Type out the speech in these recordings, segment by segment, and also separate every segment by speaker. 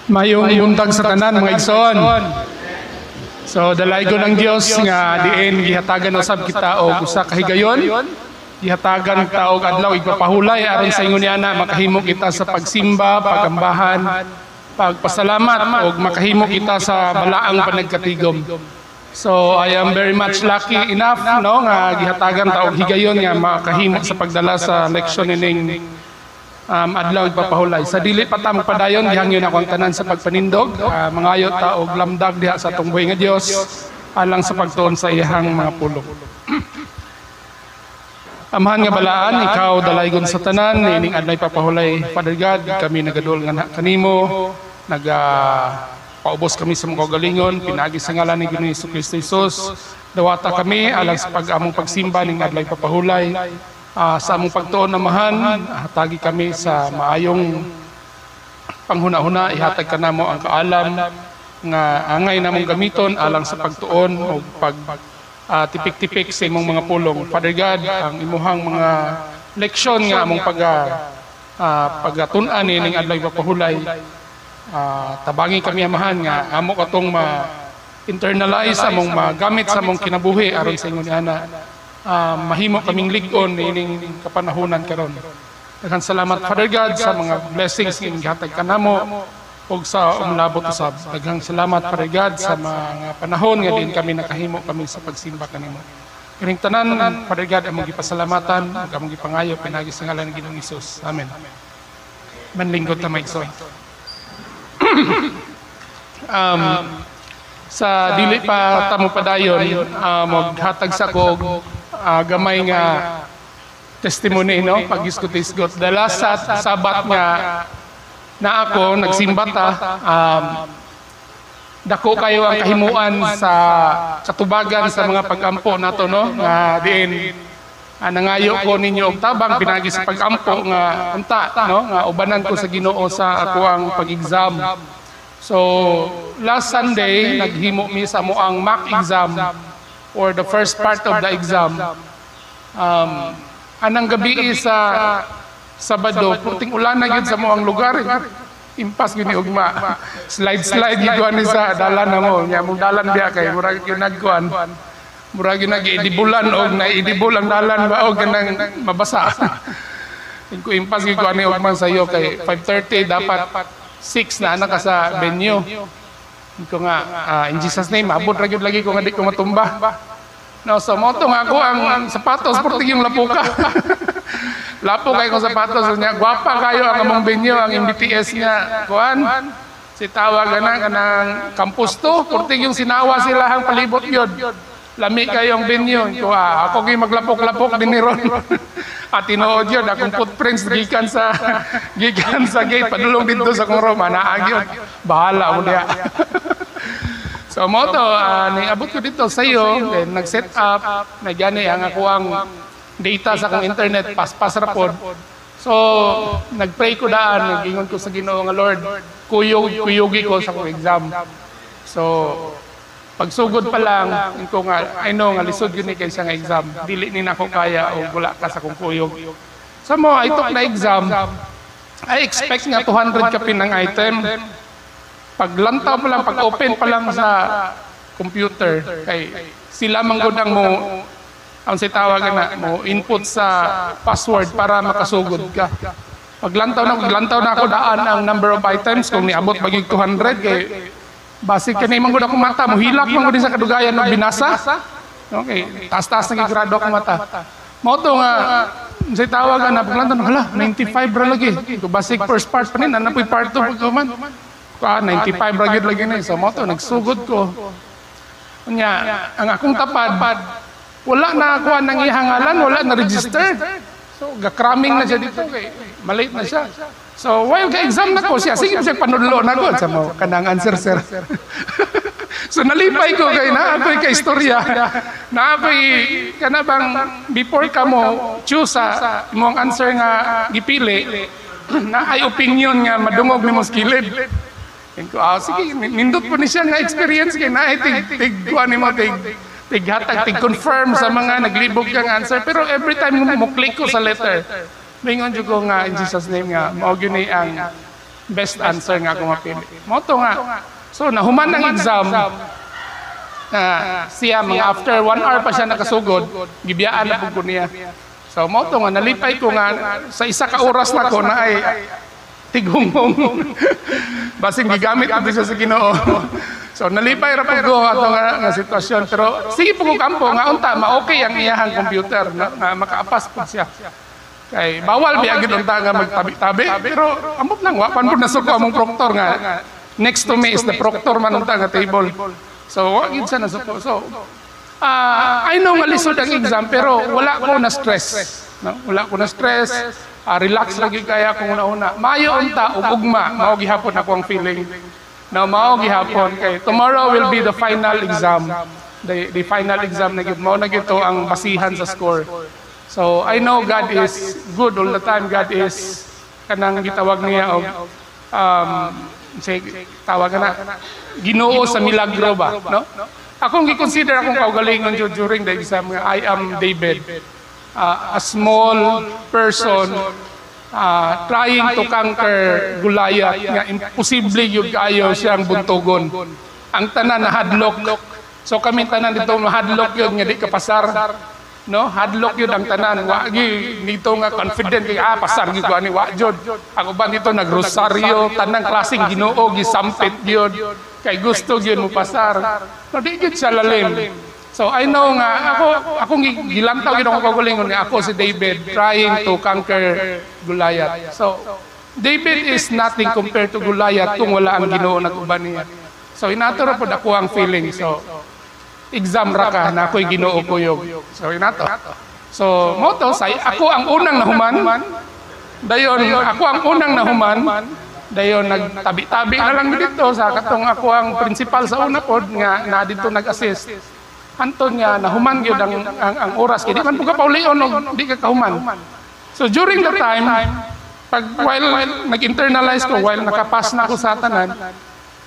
Speaker 1: Maayong buntag sa tanan, mga igsoon. So dalaygon ang Dios nga diin gihatagan usab kita og usa ka higayon. Gihatagan ta og adlaw igpapahulay aron sa ingon niana makahimo kita sa pagsimba, pagambahan, pagpasalamat ug makahimo kita sa balaang panagkatigom. So I am very much lucky enough, no, nga gihatagan ta og higayon nga makahimo sa pagdala sa leksyon ining adlaw igpapahulay. Sa dili pa ta magpadayon, gihangyo nako ang tanan sa pagpanindog. Mangayo ta og lamdag diha sa atong buhi nga Dios alang sa pagtuon sa iyahang mga pulong. Amahan nga balaan, ikaw dalaygon sa tanan, ining adlaw papahulay, Father God, kami nagaduol nga kanimo, naga paubos kami sa mga kaugalingon, pinaagi sa ngalan ni Ginoong Kristo Jesus. Dawata kami alang sa pag among pagsimba ning adlaw papahulay. Sa among pagtuon, Amahan, hatagi kami sa maayong panghuna-huna, ihatag kanamo ang kaalam nga angay namong gamiton alang sa pagtuon o pag tipik-tipik sa imong mga pulong. Father God, ang imuhang mga leksyon nga among pag pagtun-an ining adlaw papahulay, tabangi kami, Amahan, nga amo katong ma internalize, among magamit sa among kinabuhi aron sa ingon ana mahimo kaming lig-on ining kapanahunan karon. Daghang salamat, Father God, sa mga blessings nga imong gihatag kanamo ug sa umlabot usab. Daghang salamat, Father God, sa mga panahon nga diin kami nakahimo kami sa pagsimba kanimo. Kining tanan, Father God, among gipasalamatan ug among gipangayo pinaagi sa ngalan ng Ginoong Hesus. Amen. Manlingkod ta, mga igsoon. Sa dili pa ta mopadayon, maghatag sa ko og gamay nga testimony, no, pag-isgot-isgot. The last Sabat nga na ako nagsimba ta, dako kayo ang kahimuan sa katubagan sa mga pag-ampo nato, no, nga diin nangayo ko ninyo og tabang pinaagi sa pag-ampo nga unta, no, nga ubanan ko sa Ginoo sa akoang pag-exam. So last Sunday naghimo mi sa amoang mock exam or the first part of the exam. Anang gabi sa Sabado, purting ulan na gyud sa amoang lugar. Impas gyud ni ugma. Slide slide gyud ni sa dalan na mo. Nya mong dalan biya kay murag gyud nagkuan. Murag gyud nag-idibulan og naiidibol ang dalan ba og kanang mabasa. Ko impas gyud ni ugma sa iyo kay 5:30 dapat 6 na anak ka sa venue. Ko nga in Jesus' name, abot ra gyud lagi ko nga di ko matumba. No, so mo to nga ako ang sapatos purtig yung lapuka. Lapo kay kong sapatos niya. Gwapa kayo ang among venue, ang MBTS nga kuan. Si tawag ana kanang campus to, purtig yung sinawa sila ang palibot yun. Lami kayo ang venue. Ko ako gyud maglapok-lapok din ni ron. At tinuod yun, akong footprints gikan sa gate padulong didto sa akong room, naa gyud. Bahala mo diha. So mo to, niabot ko dito sa iyo, then nag-set up, nagyani ang ako ang data sa akong internet, paspas ra pod. So, nag-pray ko daan, nag-ingon ko sa Ginoo nga, "Lord, kuyog, kuyugi ko sa akong exam." So, pagsugod pa lang, ko nga, I know nga lisod yun ni kay siya nga exam. Dili ni nako kaya o wala ka sa akong kuyog. So mo, I took na exam. I expect nga 200 kapin ang item. Paglantaw pa lang, pag open pa lang sa computer, kay sila man gud ang mo ang si tawag na mo input sa password para makasugod ka. Paglantaw na ako daan ang number of items kung niabot bagig 200 kay basic kani man gud akong mata mohilak man gud sa kadugayan og binasa. Okay, taas-taas na grado akong mata. Mao to nga sa tawag na paglantaw, hala, 95 ra lagi. Ko basic first part pa ni na po'y part 2 pagkaman. Ah, 95 ra gyud lagi ni. So mo to nagsugod ko. Unya, ang akong tapad, wala na ako ang iyang ngalan, wala na registered. So, ga-cramming na siya dito kay malate na siya. So, while ga-exam na ko siya, sige siya panudlo na ko sa mo kanang answer, sir. So nalipay ko kay na ako'y ka istorya. Na ako'y kana bang before ka mo choose sa imong answer nga gipili, na ay opinion nga madungog nimo sa kilid. Ko, sige, nindot po ni siya nga experience kay na ay tig tig kuan nimo, tig tig hatag, tig confirm sa mga naglibog kang answer, pero every time mo click ko sa letter, mingon jud ko nga in Jesus' name nga mao gyud ni ang Best answer nga ako mapili. Mao to nga. So nahuman ang exam, na siya mga after 1 hour pa siya nakasugod, gibiyaan na pud ko niya. So mao to nga nalipay ko nga sa isa ka oras na ko na ay tighunghong. Basin gigamit ko siya sa Ginoo. So nalipay ra pud ko ato nga sitwasyon, pero sige po ko kampo nga unta ma-okay ang iyahang computer, no? Nga makaapas pud siya. Kay bawal biya gid unta nga magtabi-tabi, pero amot lang, wa pan pud nasuko among proctor nga next to me is the proctor man unta nga table. So wa gid siya nasuko. So I know nga lisod ang exam, pero wala ko na stress. No? Wala ko na stress. Relax lagi kaya kung una-una. Mayo unta ug ugma, mao gihapon ako ang feeling. No, mao gihapon kay tomorrow will be the final exam. The final exam na gyud, mao na gyud to ang basihan sa score. So I know God is good all the time. God is kanang gitawag niya og say tawag na Ginoo sa milagro ba, no? Akong gi-consider akong kaugalingon during the exam nga I am David, a small person trying to conquer Goliath nga imposible gyud kaayo siyang buntugon. Ang tanan nahadlok. So kami tanan dito mahadlok yun nga di ka pasar. No, hadlok yun ang tanan. Wa gi nito nga confident kay pasar gyud ko ani, wa jud. Ang uban dito nagrosaryo, tanang klaseng Ginoo gisampit gyud kay gusto gyud mo pasar. No, di gyud siya lalim. So I know nga ako akong gilantaw gyud ako kaugalingon nga ako si David trying to conquer Goliath. So David is nothing compared to Goliath kung wala ang Ginoo nag-uban niya. So inato ra pod ako ang feeling. So exam ra ka na ako'y Ginoo kuyog. So inato. So mao to say ako ang unang nahuman. Dayon ako ang unang nahuman. Dayon nagtabi-tabi na lang dito sa katong ako ang principal sa una pod nga na dito nag-assist. Anton nga nahuman gyud ang oras kay di man pud ka paulion og di ka kahuman. So during the time pag while nag-internalize ko, while nakapass na ako sa tanan,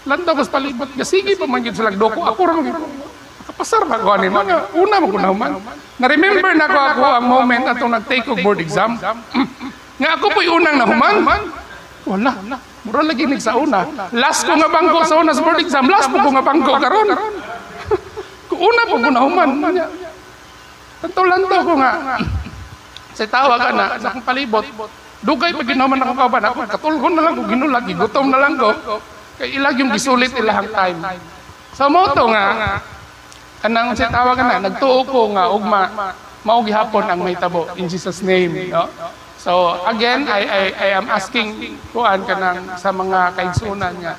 Speaker 1: lantaw ko sa palibot, sige pa man gyud sila doko, ako ra man gyud nakapasar ba ko ani mga una man ko nahuman. Na-remember na ko ako ang moment atong nag-take og board exam. Nga ako po'y unang nahuman. Wala. Mura lagi nig sa una. Last ko nga bangko sa una sa board exam, last po ko nga bangko karon. Kung una po ko nahuman. Tanto lantaw ko nga. Sa tawag na sa akong palibot, dugay pa ginaman ako kauban ako, katulgon na lang ko ginulag, gigutom na lang ko. Kay ilag yung gisulit ilahang time. So mao to nga kanang sa tawag na nagtuo ko nga ugma mao gihapon ang mahitabo in Jesus' name, no? So again, I am asking kuan kanang sa mga kaigsunan nga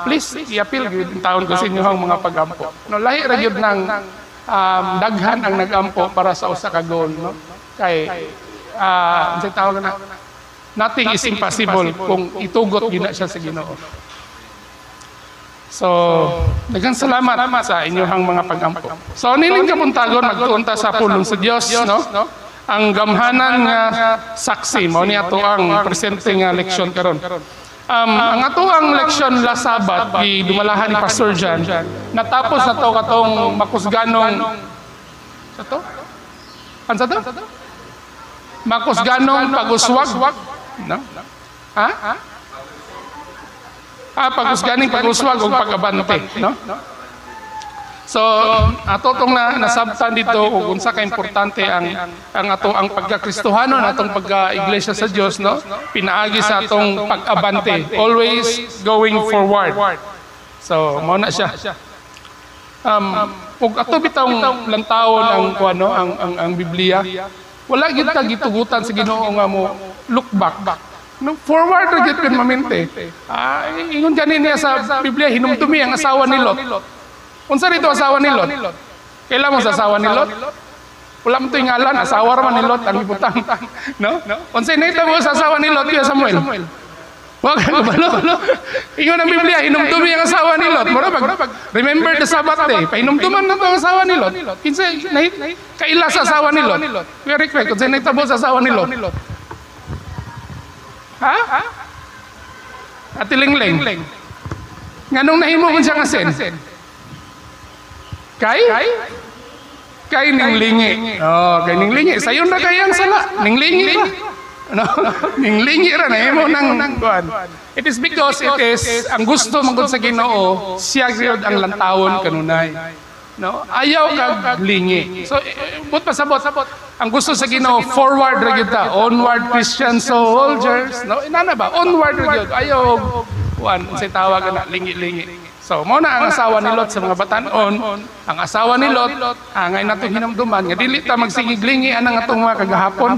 Speaker 1: please i-appeal gyud taon ko sa inyohang mga pagampo. No, lahi ra gyud nang daghan ang nagampo para sa usa ka goal, no? Kay unsay tawag na, nothing is impossible kung itugot gyud na siya sa Ginoo. So, daghang salamat sa inyong mga pagampo. So, nining kabuntagon, magtuon ta sa pulong sa Dios, no? Ang gamhanan nga saksi, mao ni ato ang presente nga leksyon karon. Ang ato ang leksyon last Sabbath, gidumalahan ni Pastor John, natapos na to katong makusganong sa to? Ano sa to? Makusganong pag-uswag. No? Ha? Pag-usganing pag-uswag o pag-abante, no? So, ato tong na nasabtan dito ug unsa ka importante ang ato ang pagka-Kristohanon, atong pagka-iglesia sa Dios, no? Pinaagi sa atong pag-abante, always going forward. So, mao na siya. Ug ato bitawng lantawon ang kuano ang Biblia. Wala gyud ta gitugutan sa Ginoo nga mo look back. No, forward ra gyud permanente. Ingon gani niya sa Biblia, hinumdumi ang asawa ni Lot. Unsa rito asawa ni Lot? Kailan mo sa asawa ni Lot? Wala mo ito ngalan, asawa ra man ni Lot ang ibutang. No? Unsa nahitabo sa asawa ni Lot, Kuya Samuel? Wag ka kabalo. Ingon ang Biblia, hinumdumi ang asawa ni Lot. Mura pag remember the Sabbath day, pahinumduman na to ang asawa ni Lot. Kinsa kaila sa asawa ni Lot? Kuya Rick, unsa nahitabo sa asawa ni Lot? Ha? Ate Lingling. Nganong nahimo man siya nga sin? Kay? Kay ninglingi. Oh, kay ninglingi. Sayon na kay ang sala. Ninglingi ba? No? Ninglingi ra na imo nang kuan. It is because it is ang gusto man gud sa Ginoo, siya gyud ang lantawon kanunay. No? Ayaw kag lingi. So but pasabot, ang gusto sa Ginoo, forward ra gyud ta, onward Christian soldiers, no? Inana ba? Onward ra gyud. Ayaw kuan, unsay tawag na lingi-lingi. So mao na ang asawa ni Lot sa mga batan-on, ang asawa ni Lot angay natong hinumduman nga dili ta magsigig lingi anang atong mga kagahapon.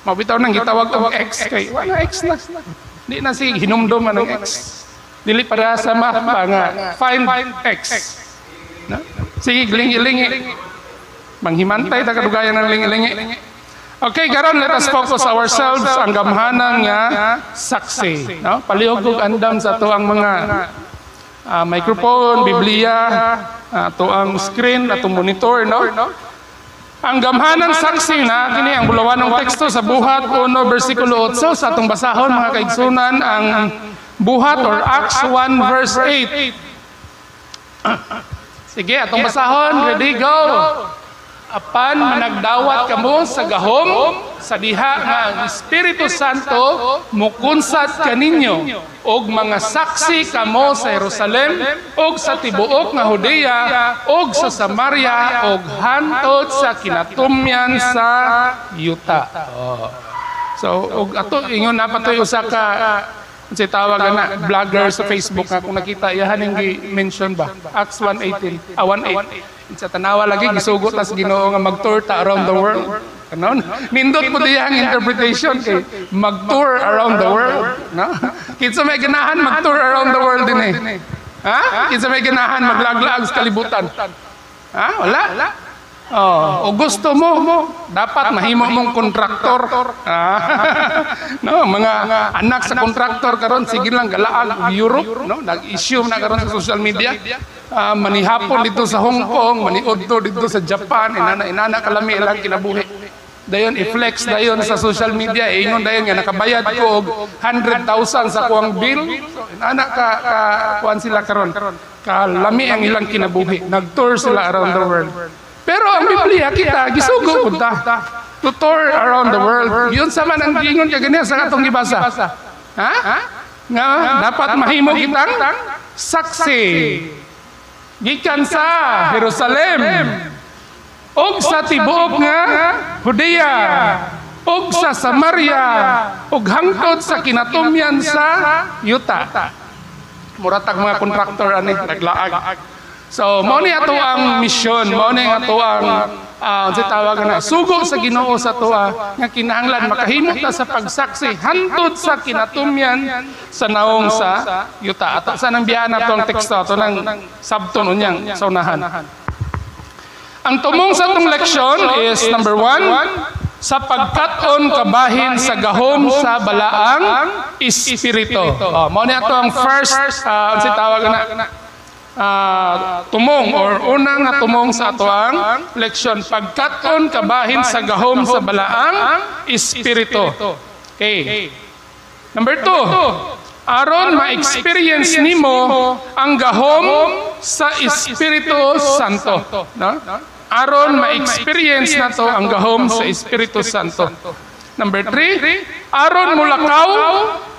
Speaker 1: Mabitaw nang gitawag og ex kay wala ex na. Di na sige hinumdum anang ex. Dili para sa math pa nga find x. No? Sige lingi-lingi. Manghimantay ta kadugayan ng lingi-lingi. Okay, karon let us focus ourselves ang gamhanan nga saksi, no? Palihog og andam sa ato ang mga microphone, Biblia, ato ang screen, atong monitor, no? Ang gamhanang saksi na kini ang bulawanong teksto sa Buhat 1 bersikulo 8 sa atong basahon mga kaigsunan ang Buhat or Acts 1 verse 8. Sige, atong basahon, ready, go. Apan managdawat kamo sa gahom sa diha nga ang Espiritu Santo mukunsad kaninyo og mga saksi kamo sa Jerusalem og sa tibuok nga Judea og sa Samaria og hantod sa kinatumyan sa yuta. Oh. So og ato ingon na patoy usa ka unsay tawag na vlogger sa Facebook nga kung nakita iyahan ning gi-mention ba Acts 1:18 1:8. Sa tanawa lagi gisugot tas Ginoo nga mag-tour ta around the world. Kanon? Nindot po diya ang interpretation kay mag-tour around the world, no? Kinsa may ganahan mag-tour around the world din eh. Ha? Kinsa may ganahan maglaglaag sa kalibutan? Ha? Wala. Oh, o gusto mo, dapat mahimo mong kontraktor. No, mga anak sa kontraktor karon sige lang galaag Europe, no? Nag-issue na karon sa social media. Manihapon dito sa Hong Kong, maniudto dito sa Japan, inana kalami ilang kinabuhi. Dayon i-flex dayon sa social media, ingon dayon nga nakabayad ko og 100,000 sa kuang bill. So, inana ka kuan sila karon. Kalami ang ilang kinabuhi. Nag-tour sila around the world. Pero ang Biblia kita gisugo pud ta to tour around the world. Yun sa man ang giingon kaganiya sa atong gibasa. Ha? Nga dapat mahimo kitang saksi gikan sa Jerusalem og sa tibuok nga Judea og sa Samaria og hangtod sa kinatumyan sa yuta. Muratag mga kontraktor ani naglaag. So mao ni ato ang misyon, mao ni ato ang unsay tawag na sugo sa Ginoo sa atoa nga kinahanglan makahimo ta sa pagsaksi hantod sa kinatumyan sa naong sa yuta. Ato sa nang biyaan ato ang teksto ato nang sabton unyang sa unahan. Ang tumong sa atong leksyon is number 1, sa pagkat-on kabahin sa gahom sa balaang espiritu. Oh, mao ni ato ang first unsay tawag na tumong or unang nga tumong sa atoang leksyon, pagkat-on kabahin sa gahom sa balaang espiritu. Okay. Number 2, aron ma-experience nimo ang gahom sa Espiritu Santo, no? Aron ma-experience nato ang gahom sa Espiritu Santo. Number 3, aron mulakaw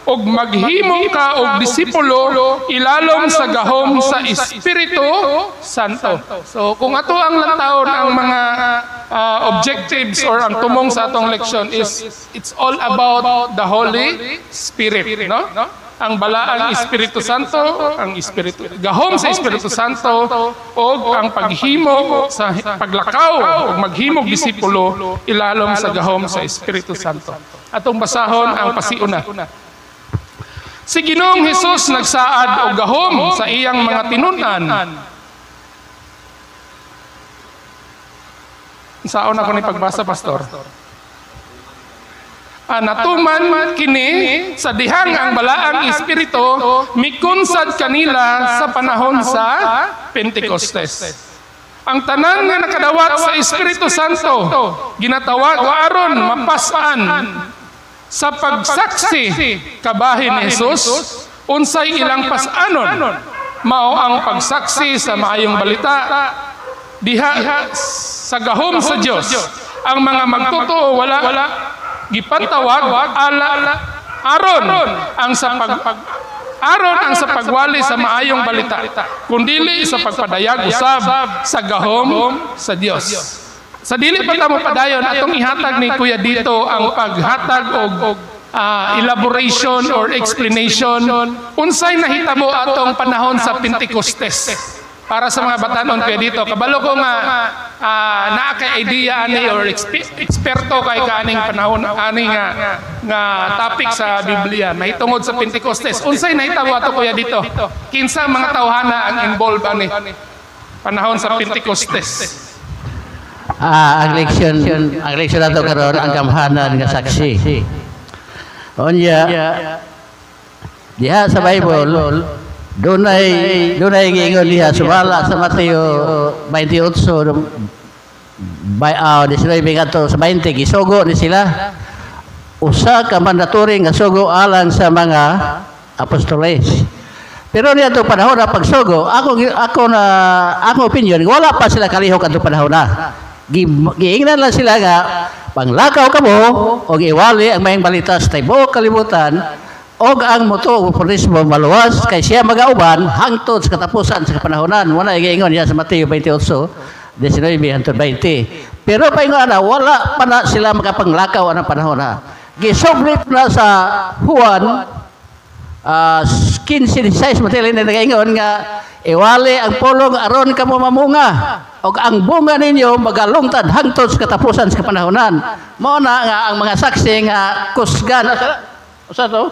Speaker 1: og maghimo ka og disipulo ilalom sa gahom sa Espiritu Santo. So kung ato ang lantawon ang mga objectives or ang tumong sa atong leksyon is it's all about the Holy Spirit, no? Ang balaang Espiritu Santo, ang Espiritu gahom sa Espiritu Santo og ang paghimo sa paglakaw og maghimog disipulo ilalom sa gahom sa Espiritu Santo. Atong basahon ang pasiuna. Si Ginoong Hesus nagsaad og gahom sa iyang mga tinun-an. Saon ako ni pagbasa, pastor? Natuman kini sa dihang ang balaang espiritu mikunsad kanila sa panahon sa Pentecostes. Ang tanan nga nakadawat sa Espiritu Santo ginatawag aron mapas-an sa pagsaksi kabahin ni Jesus, unsay ilang pas-anon mao ang pagsaksi sa maayong balita diha sa gahom sa Dios. Ang mga magtotoo wala Gipantawag ala aron ang sa pag aron ang sa pagwali sa maayong balita, kundili sa pagpadayag usab sa gahom sa Dios. Sa dili pa ta mo padayon, atong ihatag ni Kuya dito ang paghatag og elaboration or explanation unsay nahitabo atong panahon sa Pentecostes. Para sa mga batanon, Kuya dito, kabalo ko nga naa kay idea ani or eksperto kay kaaning panahon ani nga topic sa Biblia mahitungod sa Pentecostes. Unsay nahitabo ato, Kuya dito? Kinsa mga tawhana ang involved ani panahon sa Pentecostes?
Speaker 2: Ang leksyon nato karon, ang gamhanan nga saksi. Unya, diha sa Bible, dunay giingon diha sumala sa Mateo 28 by 19 ngadto sa 20, gisugo ni sila, usa ka mandatory nga sugo alang sa mga apostoles. Pero niya itong panahon na pagsugo, ako na ako opinion, wala pa sila kalihok atong panahon na. Giingnan lang sila nga panglakaw kamo og iwali ang maayong balita sa tibuok kalibutan og ang motuo mo maluwas kay siya magauban hangtod sa katapusan sa kapanahonan. Wala giingon niya sa Mateo 28, 19 hangtod 20. Pero paingon ana, wala pa na sila makapanglakaw anang panahon na. Gisubli na sa Juan 15:16, Mateo na nagaingon nga iwali ang pulong aron kamo mamunga og ang bunga ninyo magalungtad hangtod sa katapusan sa kapanahonan. Mao na nga ang mga saksi nga kusgan, usa to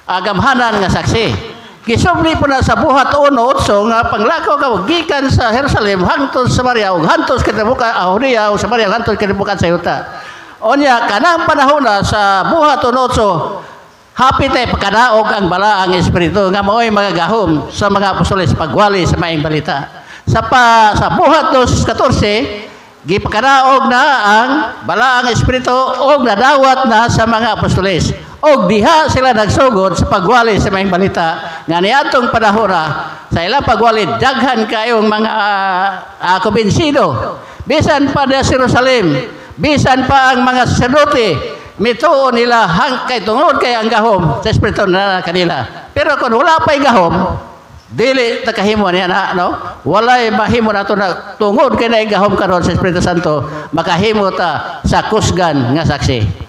Speaker 2: gamhanan nga saksi. Gisubli po na sa Buhat 1:8 nga panglakaw ka gikan sa Jerusalem hangtod sa Samaria ug hangtod sa kinabukan Judea ug Samaria hangtod kinabukan sa yuta. Unya kanang panahon na sa Buhat 1:8, hapit ay pagkadaog ang balaang espiritu nga mao'y magagahom sa mga apostoles pagwali sa maayong balita. Sa Buhat 2:14, gipakadaog na ang balaang espiritu og nadawat na sa mga apostoles. Og diha sila nagsugod sa pagwali sa maayong balita nga niadtong panahona sa ilang pagwali daghan kayong mga kumbinsido. Bisan pa sa Jerusalem, bisan pa ang mga saserdote, mituo nila hang kay tungod kay ang gahom sa espiritu na kanila. Pero kung wala pa'y gahom, dili ta kahimo niya na, no? Walay mahimo nato na tungod kay naay gahom karon sa Espiritu Santo, makahimo ta sa kusgan nga saksi.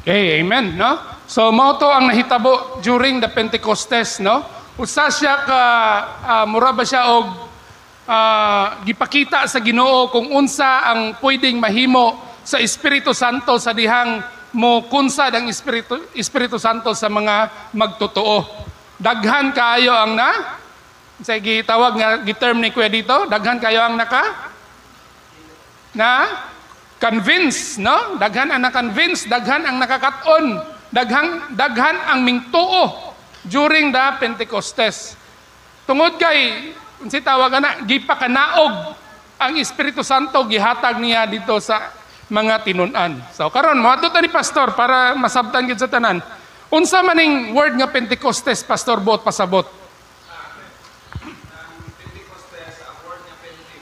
Speaker 1: Okay, amen, no? So mao to ang nahitabo during the Pentecostes, no? Usa siya ka mura ba siya og gipakita sa Ginoo kung unsa ang pwedeng mahimo sa Espiritu Santo sa dihang mo kunsad ang Espiritu Santo sa mga magtotoo. Daghan kaayo ang na sa gitawag nga giterm ni Kuya dito, daghan kayo ang naka na convince, no? Daghan ang na-convince, daghan ang nakakaton, daghan ang mingtuo during the Pentecostes. Tungod kay unsay tawag ana, gipakanaog ang Espiritu Santo, gihatag niya dito sa mga tinun-an. So karon moadto ta ni pastor para masabtan gid sa tanan. Unsa maning word nga Pentecostes, Pastor Bot, pasabot?
Speaker 3: Pentecostes, ang word niya Pente,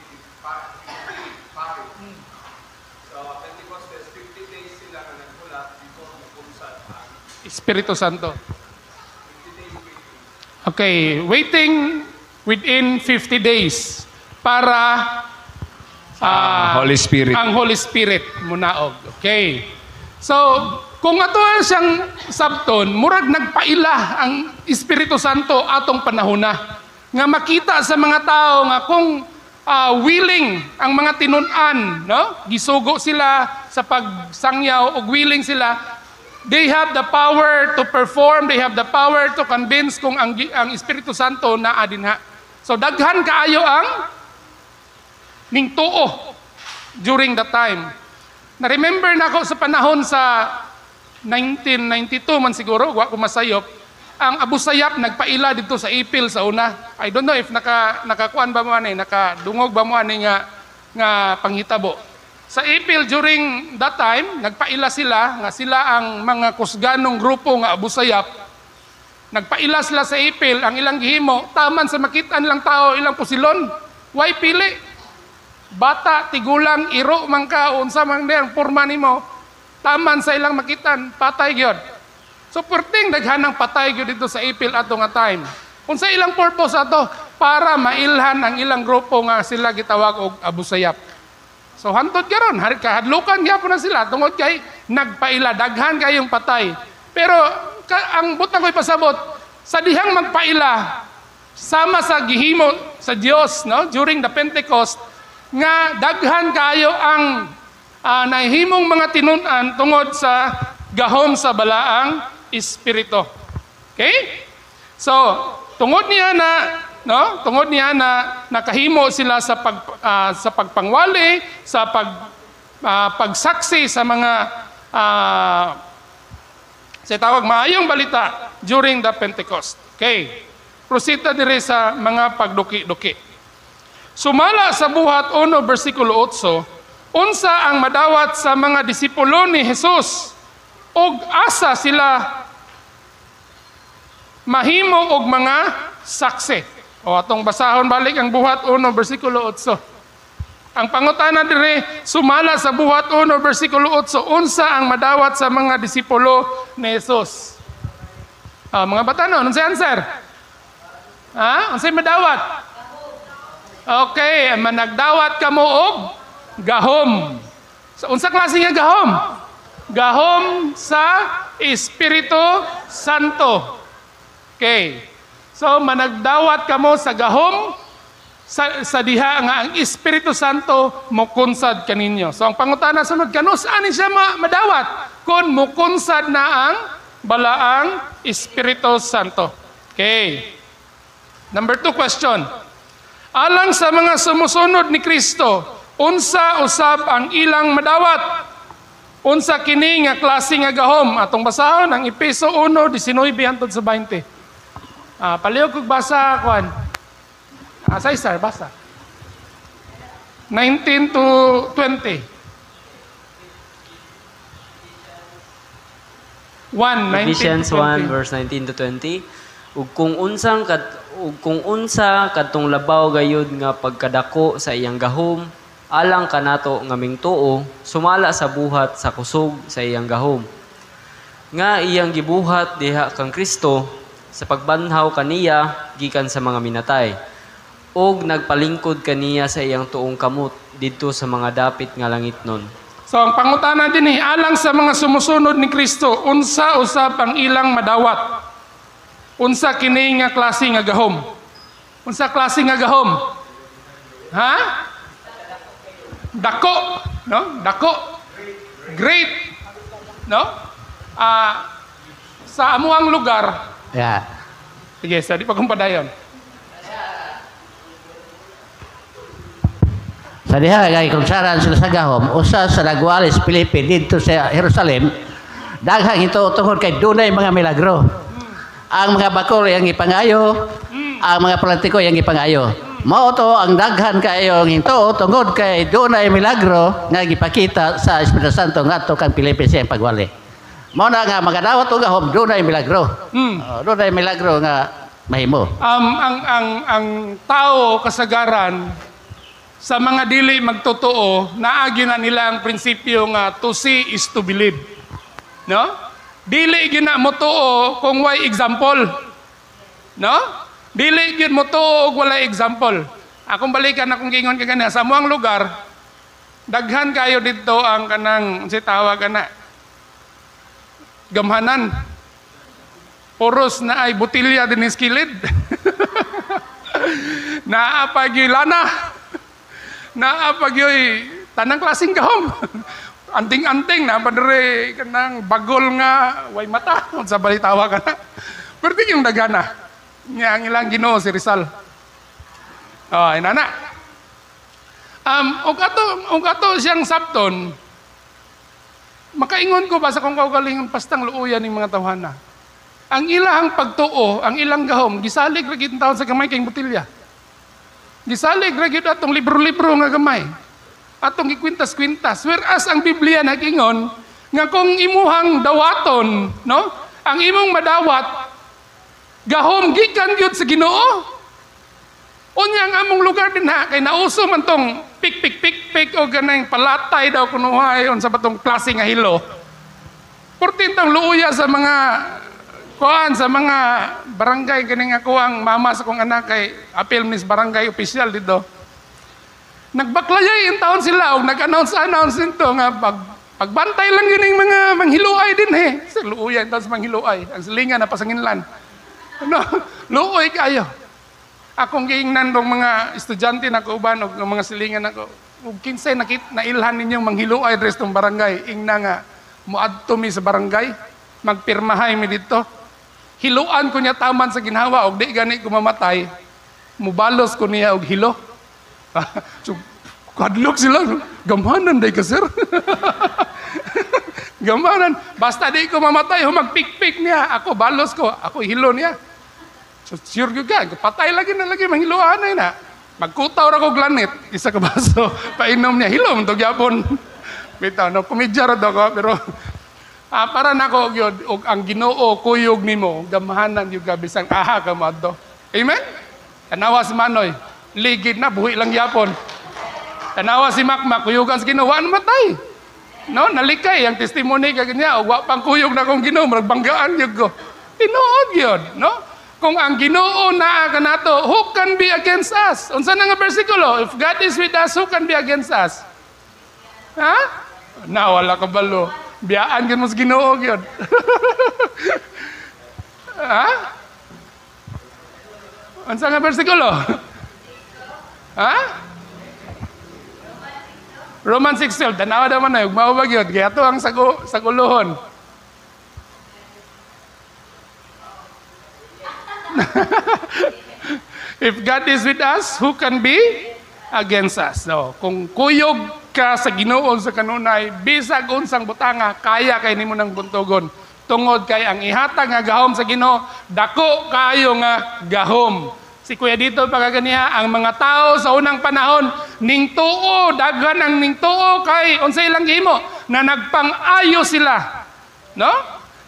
Speaker 3: pari. So, Pentecostes, 50 days sila nga naghulat before mukunsad ang
Speaker 1: Espiritu Santo.
Speaker 3: 50 days waiting.
Speaker 1: Okay, waiting within 50 days para
Speaker 3: Holy Spirit.
Speaker 1: Ang Holy Spirit munaog. Okay. So, kung ato siyang sabton, murag nagpaila ang Espiritu Santo atong panahona. Nga makita sa mga tao nga kung willing ang mga tinun-an, no? Gisugo sila sa pagsangyaw ug willing sila, they have the power to perform, they have the power to convince kung ang Espiritu Santo naa dinha. So daghan kaayo ang ningtuo during the time. Na-remember na ako sa panahon sa 1992 man siguro, wa ko masayop, ang Abu Sayyaf nagpaila dito sa Ipil sa una. I don't know if nakakuan ba mo ani, nakadungog ba mo ani nga panghitabo. Sa Ipil during that time, nagpaila sila nga sila ang mga kusganong grupo nga Abu Sayyaf. Nagpaila sila sa Ipil, ang ilang gihimo, taman sa makitaan lang tao ilang pusilon. Why pili? Bata, tigulang, iro man ka, unsa man ang porma nimo. Taman sa ilang makitan, patay gyud. So perting daghanang patay gyud dito sa Ipil ato nga time. Unsa ilang purpose ato? Para mailhan ang ilang grupo nga sila gitawag og Abu Sayyaf. So hantod karon, kahadlukan gyapon na sila tungod kay nagpaila, daghan kayong patay. Pero ang butang ko'y pasabot, sa dihang magpaila sama sa gihimo sa Dios, no, during the Pentecost nga daghan kayo ang nahimong mga tinun-an tungod sa gahom sa balaang espiritu. Okay? So, tungod niya na, no, tungod niya na nakahimo sila sa sa pagpangwali, sa pagsaksi sa mga sa tawag maayong balita during the Pentecost. Okay. Proceed diri sa mga pagduki-duki. Sumala sa Buhat 1 versikulo 8, unsa ang madawat sa mga disipulo ni Jesus ug asa sila mahimo og mga saksi? O atong basahon balik ang Buhat 1 versikulo 8. Ang pangutana dire, sumala sa Buhat 1 versikulo 8, unsa ang madawat sa mga disipulo ni Jesus? Mga batanon, unsay answer? Ha? Unsay madawat? Okay, managdawat kamo og gahom. So, unsa klase nga gahom? Gahom sa Espiritu Santo. Okay. So managdawat kamo sa gahom sa diha nga ang Espiritu Santo mokunsad kaninyo. So ang pangutana sunod, kanus ani siya madawat kung mokunsad na ang balaang Espiritu Santo? Okay. Number 2 question. Alang sa mga sumusunod ni Kristo, unsa usab ang ilang madawat? Unsa kini nga klase nga gahom? Atong basahon ang Epeso 1:19 hangtod sa 20. Palihog kog basa kuan. Cesar, basa. 19 to 20. 1, 19
Speaker 4: Ephesians
Speaker 1: to 20.
Speaker 4: 1 verse 19 to 20. Ug kung unsa kadtong labaw gayud nga pagkadako sa iyang gahom alang kanato nga mingtuo sumala sa buhat sa kusog sa iyang gahom nga iyang gibuhat diha kang Kristo sa pagbanhaw kaniya gikan sa mga minatay ug nagpalingkod kaniya sa iyang tuong kamot didto sa mga dapit nga langitnon.
Speaker 1: So ang pangutana dinhi, alang sa mga sumusunod ni Kristo, unsa usab ang ilang madawat? Unsa kini nga klase nga gahom? Unsa klase nga gahom? Ha? Dako, no? Dako. Great. No? Sa amuang lugar.
Speaker 2: Yeah.
Speaker 1: Sige, sa di pa kong padayon.
Speaker 2: Sa diha kay kung saran sila sa gahom, usa sa nagwalis Filipe didto sa Jerusalem, daghang ito tungod kay dunay mga milagro. Ang mga bakol yang ipangayo, ang mga politiko yang ipangayo. Mao to ang daghan kayo hinto tungod kay dunay milagro nga gipakita sa Espiritu Santo ngadto kang Filipe sa pagwali. Mao na nga magadawat og gahom dunay milagro. Dunay milagro nga mahimo.
Speaker 1: Ang tao kasagaran sa mga dili magtotoo, naagi na nila ang prinsipyo nga to see is to believe. No? Dili gyud na motuo kung way example. No? Dili gyud motuo og walay example. Akong balikan akong giingon kay kaniya sa amuang lugar, daghan kayo didto ang kanang si tawag ana gamhanan. Puros na ay botilya dinhi sa kilid. Naa pa gyud lana. Naa pa gyud tanang klaseng gahom. Anting-anting na padre kanang bagol nga way mata sa balitawa kana. Pero di yung dagana. Nya ang ilang Ginoo si Rizal. Oh, inana. Og ato siyang sabton. Makaingon ko ba sa kung kaugalingon pastang luoyan ning mga tawhana. Ang ilahang pagtuo, ang ilang gahom gisalig ra gyud taon sa gamay kay botilya. Gisalig ra gyud atong libro-libro nga gamay. Atong gikwintas-kwintas. Whereas ang Biblia nagingon nga kung imuhang dawaton, no? Ang imong madawat gahom gikan gyud sa Ginoo. Unya ang among lugar din ha kay nauso man tong pik pik pik pik o ganang palatay daw kunuhay unsa ba tong klase nga hilo. Portintong luuya sa mga kuan sa mga barangay kining ako ang mama sa kong anak kay apil Miss Barangay official dito. Nagbaklayay in taon sila og nag-announce nito nga pagbantay lang gining mga manghiluay din eh. Sa luuya in taon sa manghiluay, ang silingan na pasanginlan. Ano, luoy kayo. Akong giingnan rong mga estudyante na uban og mga silingan nako. Ug kinsay nakit nailhan ninyong manghiluay diri sa barangay, ingna nga moadto mi sa barangay, magpirmahay mi dito. Hiluan ko niya taman sa ginhawa og di gani ko mamatay. Mubalos ko niya og hilo. So, kadlok sila. Gamhanan day ka, sir. Gamhanan. Basta di ko mamatay, humagpikpik niya. Ako, balos ko. Ako, hilo niya. So, sure yun ka. Patay lagi na lagi, manghiluan na yun na. Magkutaw ra ko glanit. Isa ka baso. Painom niya. Hilo, mantog yapon. Bitaw, no, komedya ra daw ko. Pero, para nako yun, og ang Ginoo kuyog nimo, gamhanan yung gabi sang aha ka mo adto. Amen? Tanawa si Manoy. Ligid na, buhi lang yapon. Tanawa si Makmak, kuyugan sa Ginoo, wa matay. No, nalikay ang testimony kag niya, og wa pang kuyog na akong Ginoo, murag banggaan gyud ko. Tinuod gyud, no? Kung ang Ginoo naa kanato, who can be against us? Unsa na nga bersikulo? If God is with us, who can be against us? Ha? Na wala ka balo. Biyaan gyud mo sa Ginoo gyud. Ha? Unsa nga bersikulo? Ha? Romans 6:12. Tanawa naman na, ugmao ba gyud? Kaya to ang sagulohon. If God is with us, who can be against us? No, kung kuyog ka sa Ginoo sa kanunay, bisag unsang butanga, kaya kay nimo nang buntugon. Tungod kay ang ihatag nga gahom sa Ginoo, dako kaayo nga gahom. Si Kuya dito pagaganiha, ang mga tao sa unang panahon, ningtuo, daghan ang ningtuo kay unsa ilang gihimo, na nagpang-ayo sila. No?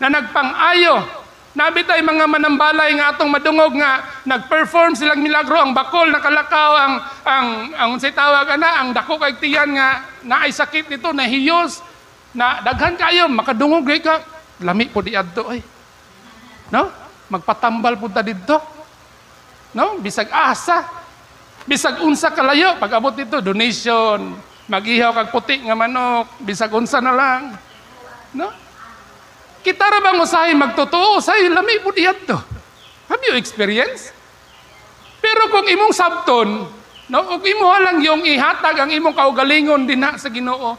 Speaker 1: Na nagpang-ayo. Nabi tay mga manambalay nga atong madungog nga nag-perform silang milagro, ang bakol nakalakaw, ang unsay tawag ana, ang dako kay tiyan nga naay sakit nito, nahiyos, na daghan kayo makadungog kay ka, lami po di adto ay. No? Magpatambal pud ta didto. No? Bisag asa, bisag unsa kalayo pag abot dito, donation, magihaw kag puti nga manok, bisag unsa na lang. No? Kita ra bang usahay magtotoo, usahay lami po diyan to. Have you experience? Pero kung imong sabton, no, ug imo lang yung ihatag ang imong kaugalingon dinha sa Ginoo,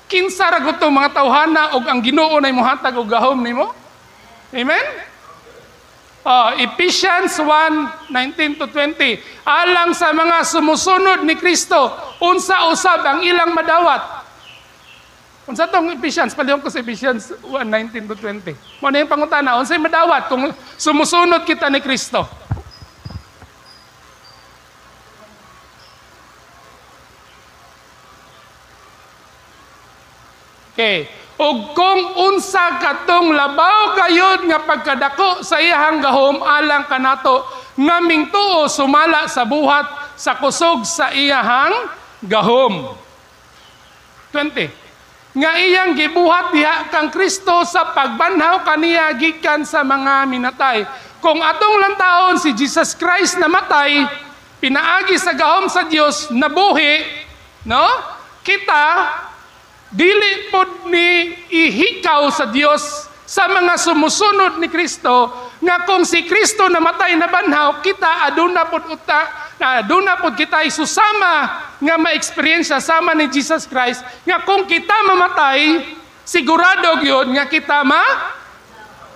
Speaker 1: kinsa ra gud mga tawhana og ang Ginoo na imong hatag og gahom nimo? Amen? Ephesians 1:19-20. Alang sa mga sumusunod ni Kristo, unsa usab ang ilang madawat? Unsa tong Ephesians? Palihog ko sa Ephesians 1:19-20. Mo na yung pangutana, unsay madawat kung sumusunod kita ni Kristo? Okay. Og kung unsa katong labaw gayud nga pagkadako sa iyahang gahom alang kanato nga mingtuo sumala sa buhat sa kusog sa iyahang gahom. 20. Nga iyang gibuhat diha kang Kristo sa pagbanhaw kaniya gikan sa mga minatay. Kung atong lantaon si Jesus Christ namatay, pinaagi sa gahom sa Dios nabuhi, no? Kita dili pod ni ihikaw sa Dios sa mga sumusunod ni Kristo nga kung si Kristo namatay nabanhaw, kita aduna pod uta na aduna pod kita isusama nga ma-experience sama ni Jesus Christ nga kung kita mamatay sigurado gyud nga kita ma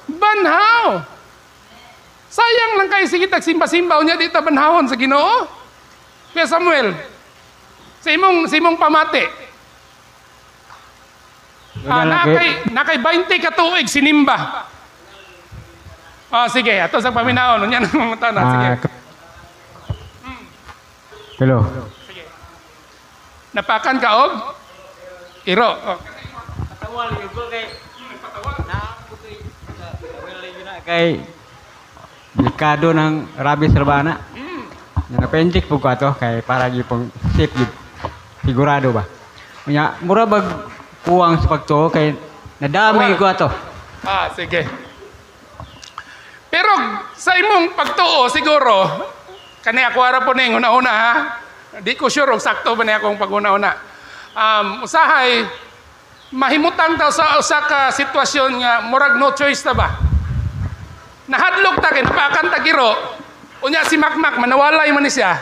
Speaker 1: banhaw. Sayang lang kay sige tagsimba-simba unya di ta banhawon sa Ginoo. Kuya Samuel, sa imong pamati. Nakay 20 ka tuig sinimba. Sige, ato sa paminahon unya nang mangutana, sige.
Speaker 5: Hello.
Speaker 1: Sige. Napakan ka og iro. Oh.
Speaker 5: Patawal gyud ko kay kay delikado ng rabies rabana. Napenjik po ko ato kay para gyud pong safe gyud. Sigurado ba. Unya mura bag kuwang sa pagtuo kay nadamay ko ato.
Speaker 1: Ah, sige. Pero sa imong pagtuo siguro, kani ako ara po ning una-una ha. Di ko sure og sakto ba ni akong pag-una-una. Usahay mahimutang ta sa usa ka sitwasyon nga murag no choice ta ba. Nahadlok ta kay napakan ta giro. Unya si Makmak manawalay man ni siya.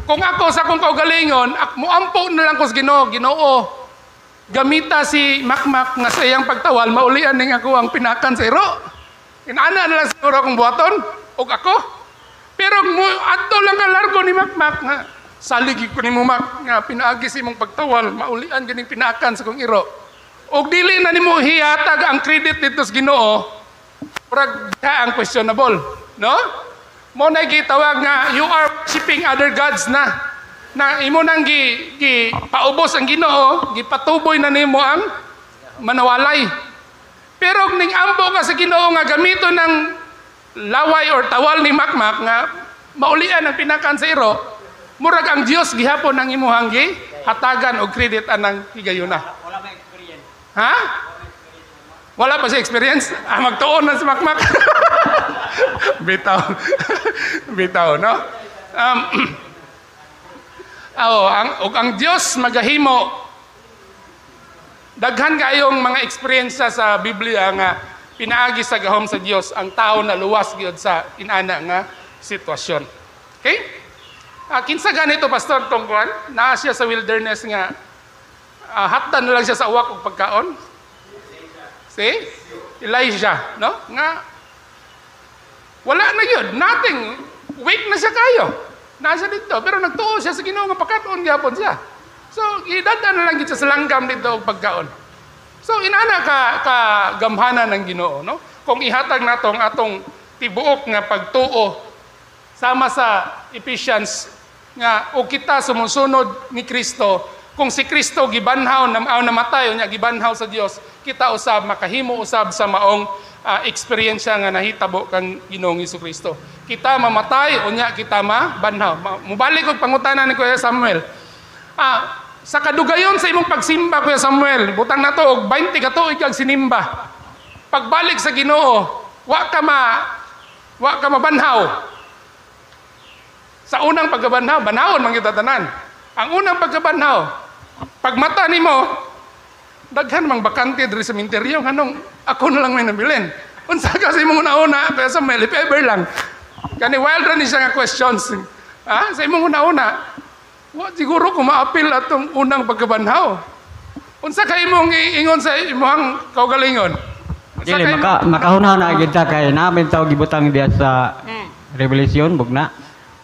Speaker 1: Kung ako sa akong kaugalingon, muampo na lang ko sa Ginoo, Ginoo. Gamita si Makmak nga sa iyang pagtawal, maulian ning ako ang pinakan sa iro. Inana na lang siguro akong buhaton og ako. Pero mo adto lang ka largo ni Makmak nga salig ko nimo Mak nga pinaagi sa imong pagtawal, maulian ganing pinakan sa kong iro. Og dili na nimo hihatag ang credit dito sa Ginoo, murag diha ang questionable, no? Mo na gitawag nga you are worshiping other gods na. Na imo nang gi paubos ang Ginoo, gipatuboy na nimo ang manawalay. Pero ning ampo ka sa Ginoo nga gamito ng laway or tawal ni Makmak nga maulian ang pinakan sa iro, murag ang Dios gihapon ang imuhang gi hatagan og credit anang higayuna.
Speaker 5: Wala may experience.
Speaker 1: Ha? Wala pa siya experience? Ah, magtuon na si Makmak. Bitaw. Bitaw, no? Oh, ang, ug ang Dios magahimo daghan kayong mga eksperyensya sa Biblia nga pinaagi sa gahom sa Dios ang tao na luwas gyud sa inana nga sitwasyon. Okay? Ah, kinsa ganito, Pastor Tongkuan? Naa siya sa wilderness nga hatdan na lang siya sa uwak og pagkaon. See? Elijah, no? Nga wala na yun, nothing. Weak na siya kayo. Naa siya dito, pero nagtuo siya sa Ginoo nga pagkaon gyapon siya. So, gidadaan na lang gid siya sa langgam dito og pagkaon. So, inana ka gamhanan ng Ginoo, no? Kung ihatag nato ang atong tibuok nga pagtuo sama sa Ephesians nga og kita sumusunod ni Kristo, kung si Kristo gibanhaw na namatay unya gibanhaw sa Dios, kita usab makahimo usab sa maong eksperyensya nga nahitabo kang Ginoong Kristo. Kita mamatay unya kita mabanhaw. Mubalik og pangutana ni Kuya Samuel. Sa kadugayon sa imong pagsimba, Kuya Samuel, butang nato og 20 ka tuig kag sinimba. Pagbalik sa Ginoo, wa ka mabanhaw. Sa unang pagkabanhaw, banhawon man kita tanan. Ang unang pagkabanhaw, pagmata nimo, daghan mang bakante diri sa minteryo, nganong ako na lang may nabilin. Unsa ka sa imong una-una, Kuya Samuel, if ever lang. Kani wild ra ni siya nga questions. Sa imong una-una, wa siguro ko maapil atong unang pagkabanhaw. Unsa kay imong iingon sa imong kaugalingon? Unsa
Speaker 5: Dili
Speaker 1: kay
Speaker 5: makahuna na gyud ta kay namin taw gibutang diya sa Revelation bugna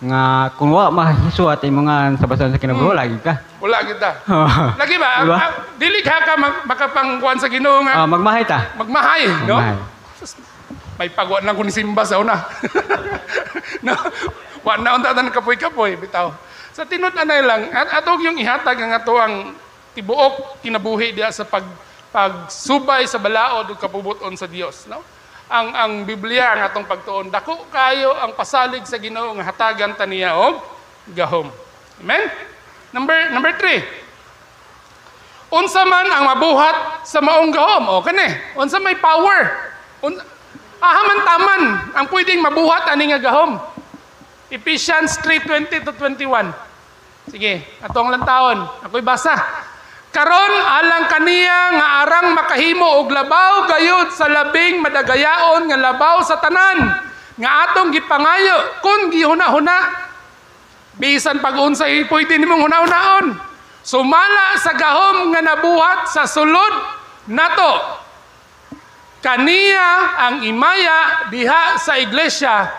Speaker 5: nga kung wa mahisuat imong sa basan sa kinabuhi lagi ka.
Speaker 1: Wala kita. Lagi ba?
Speaker 5: Diba?
Speaker 1: Dili ka makapangkuan sa Ginoo nga
Speaker 5: Magmahay ta.
Speaker 1: Magmahay, no?
Speaker 5: Magmahay.
Speaker 1: May pagwa lang ko ni Simba sa una. No? Wa na unta tan kapoy-kapoy bitaw. Sa tinud-anay lang, at atong yung ihatag ang ato ang tibuok kinabuhi diya sa pagsubay sa balaod ug kapubuton sa Dios, no? Ang Biblia ang atong pagtuon, dako kayo ang pasalig sa Ginoo nga hatagan ta niya og gahom. Amen. Number 3. Unsa man ang mabuhat sa maong gahom? O kani, unsa may power? Aha man taman ang pwedeng mabuhat ani nga gahom. Ephesians 3:20 to 21. Sige, atong lantawon. Ako'y basa. Karon alang kaniya nga arang makahimo og labaw gayud sa labing madagayaon nga labaw sa tanan nga atong gipangayo kun gihuna-huna bisan pag-unsay pwede nimong huna-hunaon sumala sa gahom nga nabuhat sa sulod nato kaniya ang imaya diha sa iglesia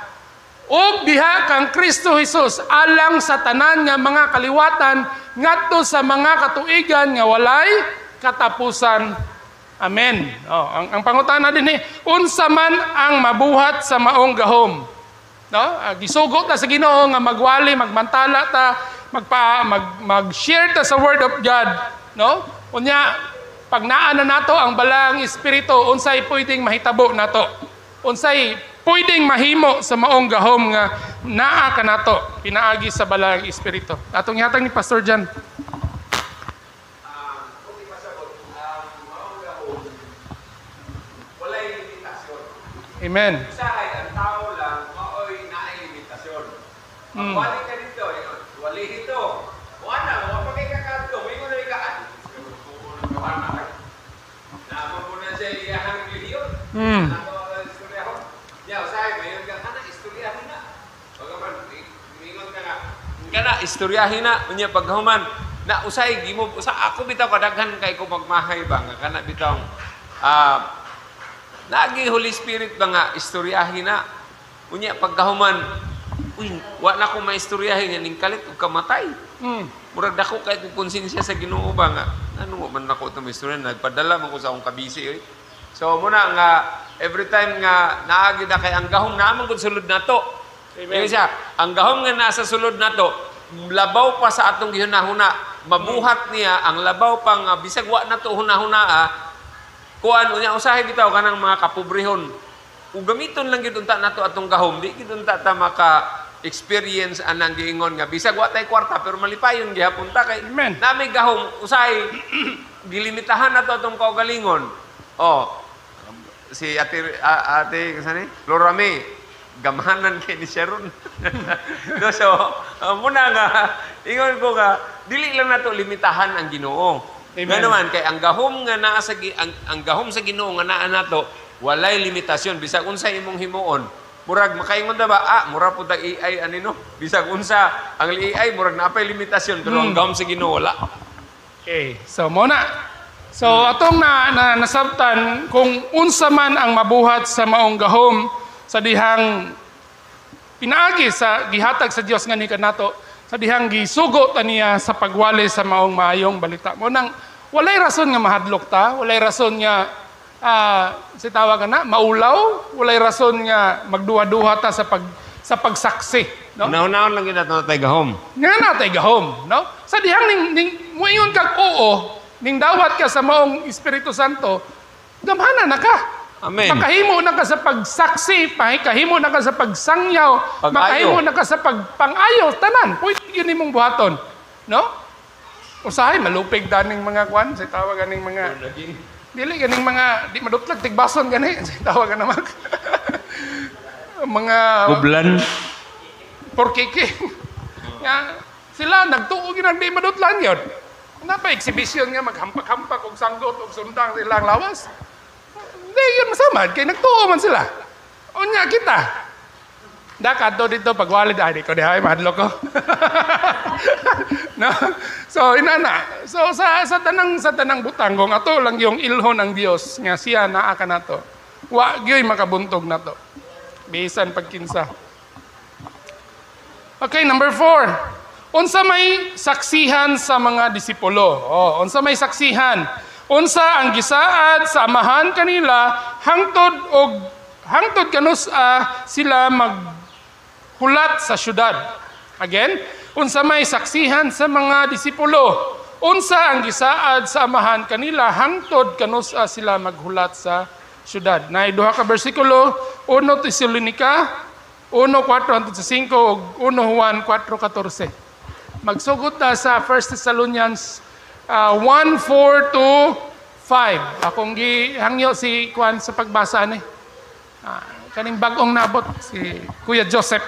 Speaker 1: ug diha kang Kristo Hesus alang sa tanan nga mga kaliwatan ngadto sa mga katuigan nga walay katapusan. Amen. Oh, ang pangutana dinhi, unsa man ang mabuhat sa maong gahom? No? Gisugot ta sa Ginoo nga magwali, magmantala ta, mag-share ta sa word of God, no? Unya pag naa na nato ang balaang espiritu, unsay pwedeng mahitabo nato? Unsay pwedeng mahimo sa maong gahom nga naa kanato pinaagi sa balaang espiritu? Atong ihatag ni Pastor Jan.
Speaker 3: Kung ipasabot, ang maong gahom,
Speaker 1: Amen.
Speaker 3: Usahay, ang tao lang, maoy naay limitasyon. Pag wali ka dito, yun, wali ito. Wala, wala pa kay kakadto, may na ka. Naman mo na siya iyahang relihiyon. Nato ang istoryahon. Ya, usahay, mayon ka, kana, istoryahin na. Pagaman, mingon ka nga, kana, istoryahin na, unya paghuman, na usay gimo sa ako bitaw kadaghan kay ko pagmahay ba nga kana bitaw nagi Holy Spirit ba nga istoryahin na unya pagkahuman, uy, wa na ko maistoryahin nga ning kalit og kamatay. Murag dako kay ko konsensya sa Ginoo ba nga ano mo man nako itong istorya, nagpadala man ko sa akong kabisi oy. So muna nga every time nga naagi na kay ang gahom naa man gud sulod nato. Amen. Siya, ang gahom nga nasa sulod nato labaw pa sa atong gihunahuna, mabuhat niya ang labaw pa nga bisag wa nato hunahuna, kuan unya usahay bitaw kanang mga kapobrehon. Ug gamiton lang gyud unta nato atong gahom, di gyud unta ta maka experience anang giingon nga bisag wa tay kwarta pero malipayon gihapon ta kay nami gahom usahay gilimitahan nato atong kaugalingon. Oh, si ate ate sani Laura May gamhanan kay ni Sharon. No, so muna nga ingon ko nga dili lang nato limitahan ang Ginoo. Ngano man kay ang gahom nga naa sa ang gahom sa Ginoo nga naa nato walay limitasyon bisag unsa imong himuon. Murag makaingon ta ba mura pud tag AI ani no. Bisag unsa ang AI murag naapay limitasyon pero ang gahom sa Ginoo wala.
Speaker 1: Okay, so mo na. So atong na nasabtan kung unsa man ang mabuhat sa maong gahom sa dihang pinaagi sa gihatag sa Dios nga ni kanato, sa dihang gisugo ta niya sa pagwali sa maong maayong balita. Mo nang walay rason nga mahadlok ta, walay rason nga si tawag na maulaw, walay rason nga magduha-duha ta sa pagsaksi, no?
Speaker 3: Una-unahon lang gyud nato natay gahom.
Speaker 1: Nga natay gahom, no? Sa dihang ning moingon kag oo, ning dawat ka sa maong Espiritu Santo, gamhanan na ka.
Speaker 3: Amen.
Speaker 1: Makahimo na ka sa pagsaksi, makahimo na ka sa pagsangyaw, makahimo na ka sa pagpangayo, tanan, pwede yun imong buhaton. No? Usahay, malupig daning mga kwan, sa tawag ganing mga, dili ganing mga, di madutlag, tigbason gani, sa tawag naman. Mga,
Speaker 3: gublan.
Speaker 1: Porkiki. Nga, sila, nagtuo ginang di madutlan yun. Napa exhibition nga, maghampak-hampak, og sanggot, og sundang silang lawas. Hindi, yun masamad. Kaya nagtuo man sila. Unya kita. Dakato dito, pagwalid, ay, di ko dihay, mahadlok ko. No? So, inana. So, sa tanang butang, kung ato lang yung ilhon ang Dios nga siya naa ka nato. Wa gyoy makabuntog nato. Bisan pagkinsa. Okay, number 4. Unsa may saksihan sa mga disipulo? Oh, unsa may saksihan? Unsa ang gisaad sa amahan kanila hangtod kanus sila maghulat sa syudad. Again, unsa may saksihan sa mga disipulo? Unsa ang gisaad sa amahan kanila hangtod kanus sila maghulat sa syudad. Naay duha ka bersikulo, 1 Tesalonica 1:4-5 ug 1 Juan 4:14. Magsugot ta sa 1 Thessalonians 1:4-5. Akong gihangyo si Kwan sa pagbasa ni. Kaning bag-ong nabot si Kuya Joseph.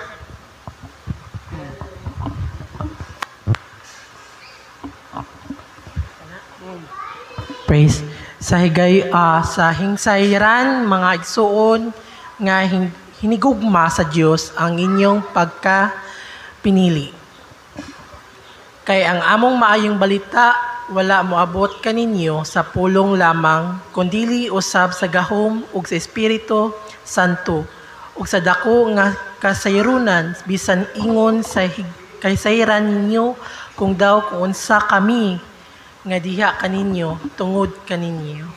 Speaker 6: Praise sa higay sa hingsayran mga igsuon nga hinigugma sa Dios ang inyong pagkapinili. Kay ang among maayong balita wala moabot kaninyo sa pulong lamang, kundili usab sa gahom ug sa Espiritu Santo ug sa dako nga kasayrunan bisan ingon sa kaysayran ninyo kung daw kung unsa kami nga diha kaninyo tungod kaninyo.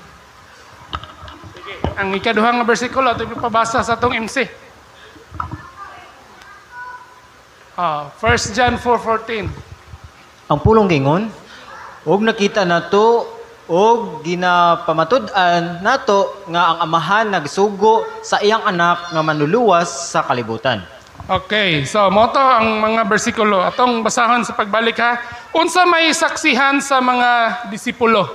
Speaker 1: Sige, ang ikaduhang nga bersikulo ato ipabasa sa atong MC. 1 John 4:14.
Speaker 7: Ang pulong gingon, og nakita nato og ginapamatud-an nato nga ang Amahan nagsugo sa iyang anak nga manluluwas sa kalibutan.
Speaker 1: Okay, so moto ang mga bersikulo atong basahon sa pagbalik ha. Unsa may saksihan sa mga disipulo?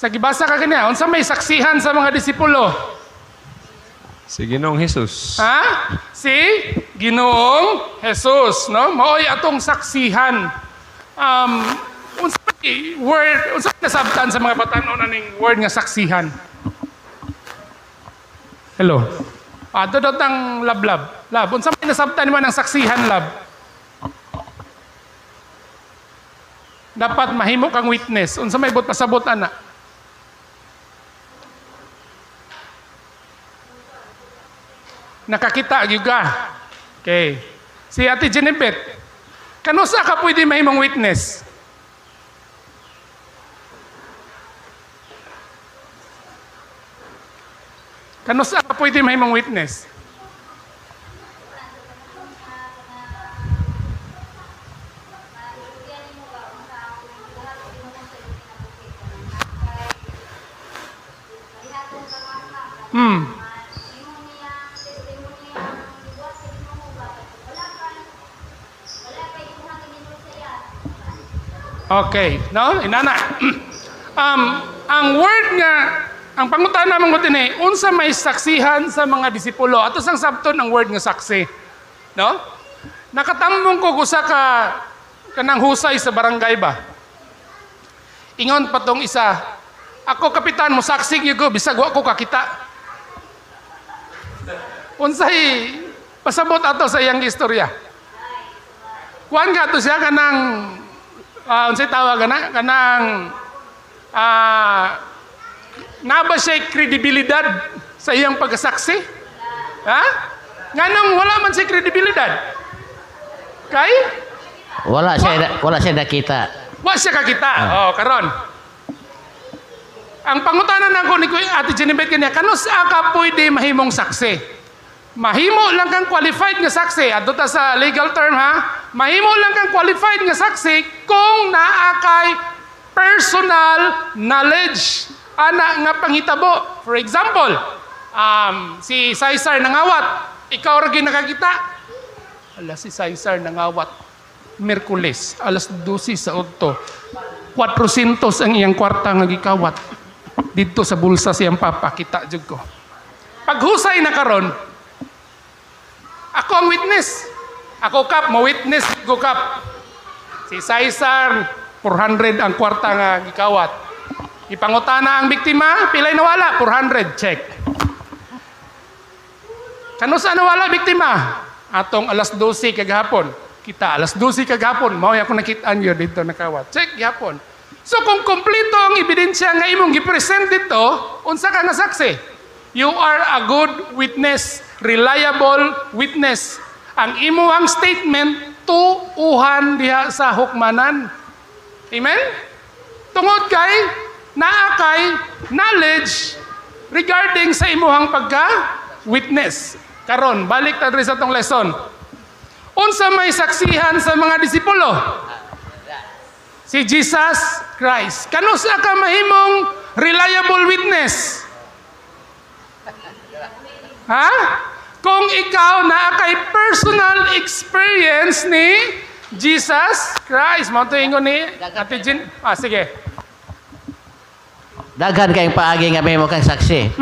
Speaker 1: Sa gibasa ka kanya, unsa may saksihan sa mga disipulo?
Speaker 3: Si Ginoong Jesus.
Speaker 1: Ha? Si Ginoong Jesus, no? Mao'y atong saksihan. Unsa may word, unsa may nasabtan sa mga batan-on aning word nga saksihan? Hello. Ato daw tang lablab. Lab, unsa may nasabtan mo ng saksihan, lab? Dapat mahimo kang witness. Unsa may buot pasabot ana? Nakakita gyud ka. Okay. Si Ate Genebet, kanusa ka pwede mahimong witness? Kanusa ka pwede mahimong witness? Okay, no? Inana. Ang word nga ang pangutana man gud ini, unsa may saksihan sa mga disipulo? Ato sang sabton ang word nga saksi. No? Nakatambong ko usa ka kanang husay sa barangay ba. Ingon patong isa, ako kapitan mo saksi gyud ko bisag wa ko kakita. Unsay pasabot ato sa iyang istorya? Kuan ka ato siya kanang unsay tawag ana kanang naba siya kredibilidad sa iyang pagkasaksi? Ha? Nganong wala man siya kredibilidad? Kay?
Speaker 2: Wala siya nakita.
Speaker 1: Wa siya kakita. Oh, karon. Ang pangutana nako ni Ate Genebet kanya, kanus-a ka pwede mahimong saksi? Mahimo lang kang qualified nga saksi. Adto ta sa legal term ha. Mahimo lang kang qualified nga saksi kung naa kay personal knowledge ana nga panghitabo. For example, si Cesar nangawat, ikaw ra gyud nakakita. Ala, si Cesar nangawat Miyerkules alas 12 sa udto. 400 ang iyang kwarta nga gikawat didto sa bulsa siyang papa, kita jud ko. Paghusay na karon, ako ang witness. Ako kap, mo-witness ko kap. Si Cesar, 400 ang kwarta nga gikawat. Ipangutana ang biktima, pilay nawala, 400, check. Kanusa nawala biktima? Atong alas 12 kagahapon. Kita alas 12 kagahapon, mao ako nakitaan yun dito nakawat. Check gihapon. So kung kompleto ang ebidensya nga imong gipresent dito, unsa ka nga saksi? You are a good witness, reliable witness. Ang imuhang statement tuuhan diha sa hukmanan. Amen? Tungod kay naa kay knowledge regarding sa imuhang pagka-witness. Karon, balik ta diri sa atong lesson. Unsa may saksihan sa mga disipulo? Si Jesus Christ. Kanusa ka mahimong reliable witness? Ha? Kung ikaw naa kay personal experience ni Jesus Christ. Mao to ingon ni Ate Jean. Sige.
Speaker 2: Daghan kayong paagi nga mahimo kang saksi.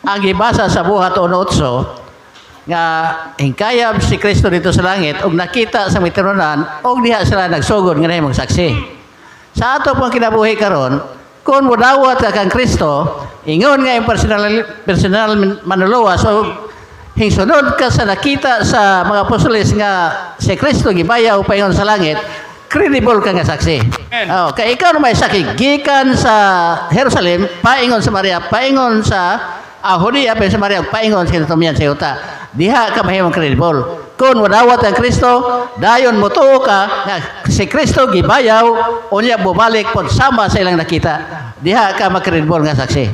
Speaker 2: Ang gibasa sa Buhat 1:8 nga hingkayab si Kristo dito sa langit ug nakita sa mitironan og diha sila nagsugod nga nahimong saksi. Sa ato pong kinabuhi karon, kung modawat ka kang Kristo, ingon nga imong personal manluluwas o hingsunod ka sa nakita sa mga apostoles nga si Kristo gibayaw paingon sa langit, credible ka nga saksi. Oh, kay ikaw na may saksi gikan sa Jerusalem paingon sa Maria, paingon sa Judea, paingon sa Maria, paingon sa Kinatumyan sa yuta. Diha ka mahimong credible. Kung wadawat ang Kristo, dayon motuo ka nga si Kristo gibayaw unya bubalik pod sama sa ilang nakita. Diha ka makredible nga saksi.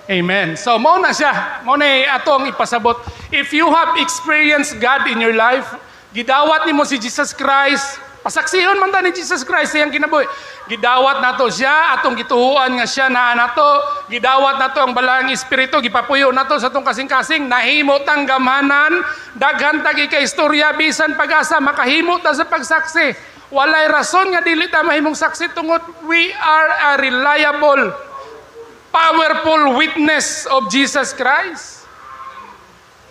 Speaker 1: Amen. So mao na siya. Mao na atong ipasabot. If you have experienced God in your life, gidawat nimo si Jesus Christ, pasaksihon man ta ni Jesus Christ sa iyang kinabuhi. Gidawat nato siya, atong gituhuan nga siya naa nato, gidawat nato ang balaang espiritu, gipapuyo nato sa atong kasing-kasing, nahimo tang gamhanan, daghan tag ika-istorya bisan pag-asa makahimo ta sa pagsaksi. Walay rason nga dili ta mahimong saksi tungod we are a reliable Powerful witness of Jesus Christ.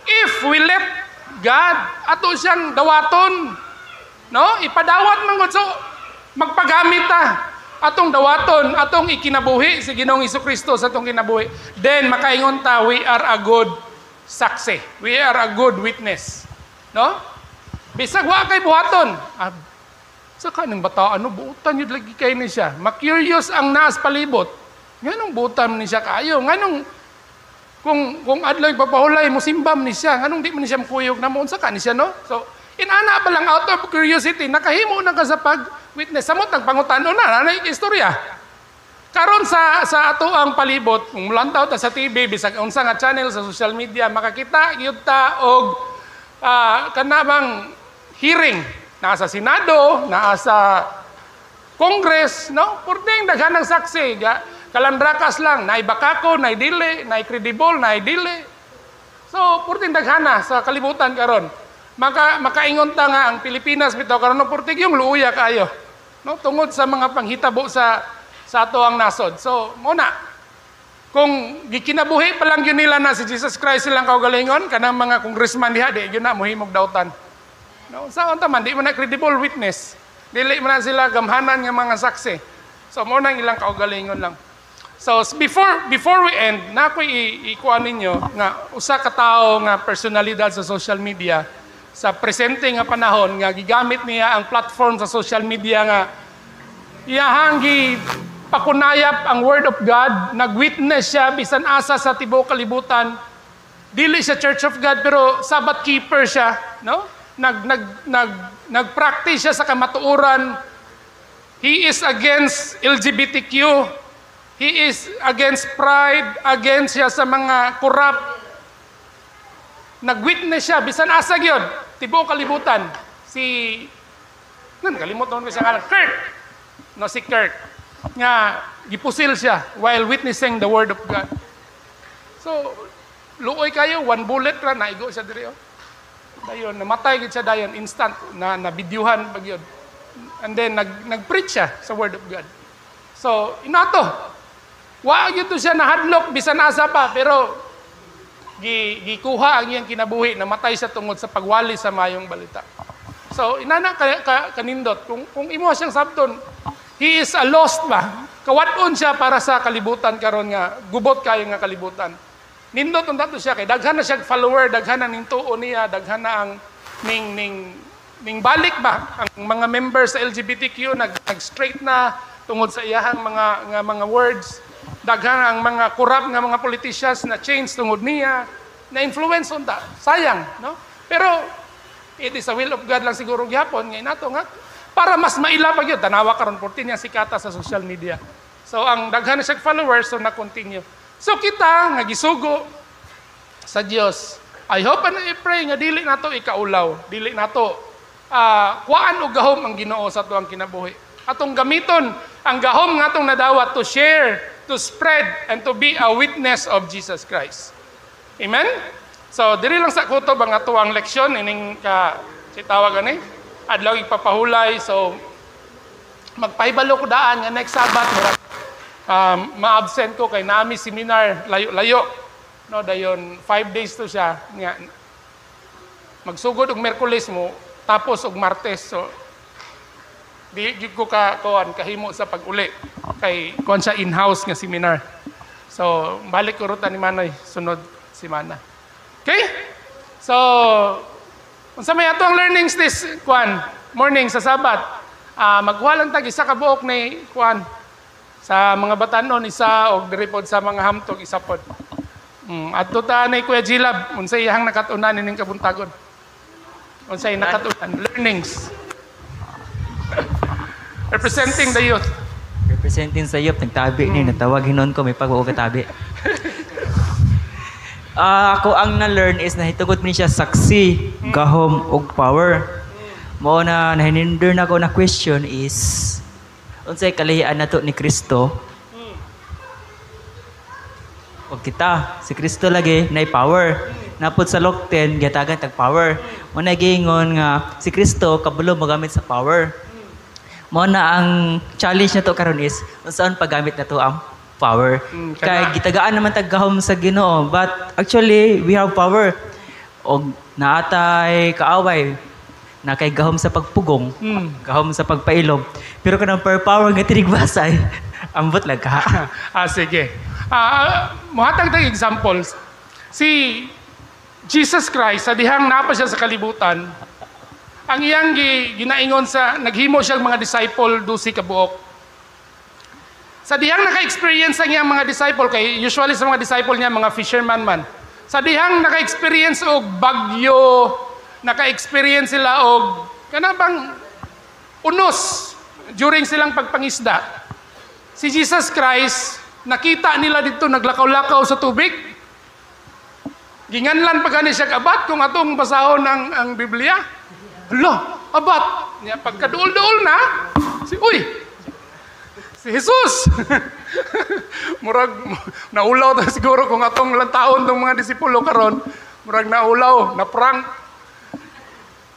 Speaker 1: If we let God, ato siyang dawaton, no? Ipadawat man gud, so magpagamit ta atong dawaton, atong ikinabuhi si Ginoong Kristo sa atong kinabuhi. Then makaingon ta, we are a good saksi. We are a good witness. No? Bisag wa kay buhaton. Ah, sa kaning bata, ano, buutan yun lagi kay ni siya. Ma-curious ang naas palibot. Nganong buutan ni siya kaayo? Nganong kung adlaw papahulay mo simbam ni siya, nganong di man ni siya makuyog na mo, unsa ka ni siya, no? So, inana pa lang, out of curiosity, nakahimo na ka sa pag witness. Samot nagpangutano na, nanay istorya. Karon sa ato ang palibot, kung mulantaw ta sa TV, bisag unsa nga channel sa social media, makakita gyud ta og kanabang hearing naa sa Senado, naa sa Congress, no? Purting daghan ng saksi, ga, kalandrakas lang, naay bakako, naay dili, naay credible, naay dili. So, purting daghana sa kalibutan karon. Makaingon ta nga ang Pilipinas bitaw karon, no, purting yung luuya kaayo. No, tungod sa mga panghitabo sa ato ang nasod. So, mo na. Kung gikinabuhi pa lang yun nila na si Jesus Christ silang kaugalingon, kanang mga congressman diha, di yun na mohimog dautan. No, sa unta man di man na credible witness. Dili man na sila gamhanan nga mga saksi. So mo nang ilang kaugalingon lang. So before we end, na ako'y ikuan ninyo nga usa ka tawo nga personalidad sa social media sa presente nga panahon nga gigamit niya ang platform sa social media nga iyahang gi pakunayap ang word of God, nagwitness siya bisan asa sa tibuok kalibutan. Dili siya Church of God pero Sabbath keeper siya, no? Nag nag nag nagpractice siya sa kamatuoran. He is against LGBTQ. He is against pride, against siya sa mga corrupt. Nagwitness siya bisan asa gyud tibuok kalibutan. Si nan kalimot ko siya ngalan, Kirk. No, si Kirk nga gipusil siya while witnessing the word of God. So luoy kayo, one bullet ra naigo siya diri, oh. Dayon namatay gid siya dayon, instant na nabidyuhan pag yun. And then nag-preach siya sa word of God. So inato. Wa gyud to siya nahadlok bisan asa pa, pero gikuha ang iyang kinabuhi, namatay siya tungod sa pagwali sa mayong balita. So inana ka, kanindot kung imo siyang sabton, he is a lost ba? Kawad-on siya para sa kalibutan karon nga gubot kayo nga kalibutan. Nindot unta to siya kay daghan na siya follower, daghan na ning tuo niya, daghan na ang ning balik ba ang mga members sa LGBTQ nag straight na tungod sa iyahang mga nga mga words. Daghan ang mga corrupt nga mga politicians na change tungod niya, na influence unta. Sayang, no? Pero it is a will of God lang siguro gihapon nga inato nga para mas maila pa gyud, tanawa karon 14 niya sikata sa social media. So ang daghan na siya followers, so na-continue. So kita nga gisugo sa Dios, I hope and I pray nga dili nato ikaulaw, dili nato kuhaan og gahom ang Ginoo sa atuang kinabuhi. Atong gamiton ang gahom nga atong nadawat to share, to spread, and to be a witness of Jesus Christ. Amen? So diri lang sa kutob ang atuang leksyon ining ka si tawag ani adlaw ipapahulay. So magpahibalo ko daan nga next Sabbath murag ma-absent ko kay nami seminar layo-layo. No, dayon 5 days to siya nga magsugod og Miyerkules mo tapos og Martes. So di gyud ko ka kuan kahimo sa pag-uli kay kuan siya, in-house nga seminar. So balik ko ruta ni Manoy sunod semana. Okay? So unsa may ato ang learnings this kuan morning sa Sabat? Magkuha lang tag isa ka buok ni kuan sa mga batanon isa og diri pod sa mga hamtog isa pod. Adto ta ni Kuya Gilab, unsay iyang nakat-unan ining kabuntagon? Unsay nakat-unan learnings? Representing the youth.
Speaker 8: Representing sa youth, nagtabi ni, natawag hinon ko, may pag-uo katabi. Ako ang na-learn is nahitugod ni siya saksi, gahom ug power. Mao na nahinder na ko na question is unsay kalahian nato ni Kristo? Og kita, si Kristo lagi nay power. Napod sa Luke 10, gihatagan tag power. Mo na giingon nga si Kristo kabalo mogamit sa power. Mo na ang challenge nato karon is unsaon paggamit nato ang power. Kay gitagaan naman tag gahom sa Ginoo, but actually we have power. Og naatay kaaway na kay gahom sa pagpugong, gahom sa pagpailom. Pero kanang per power nga tinigbasay, ambot lang ka.
Speaker 1: Ah, sige. Muhatag tag examples. Si Jesus Christ, sa dihang napa siya sa kalibutan, ang iyang ginaingon sa, naghimo siyang mga disciple, 12 ka buok. Sa dihang naka-experience ang iyang mga disciple, kay usually sa mga disciple niya, mga fisherman man. Sa dihang naka-experience og bagyo, naka-experience sila og kanabang unos during silang pagpangisda. Si Jesus Christ, nakita nila dito naglakaw-lakaw sa tubig. Ginganlan pa gani siya abat kung atong basahon ang Biblia. Hala, abat. Nya pagkaduol-duol na, si uy. Si Jesus. Murag naulaw ta siguro kung atong lantaon tong mga disipulo karon, murag naulaw, na prank.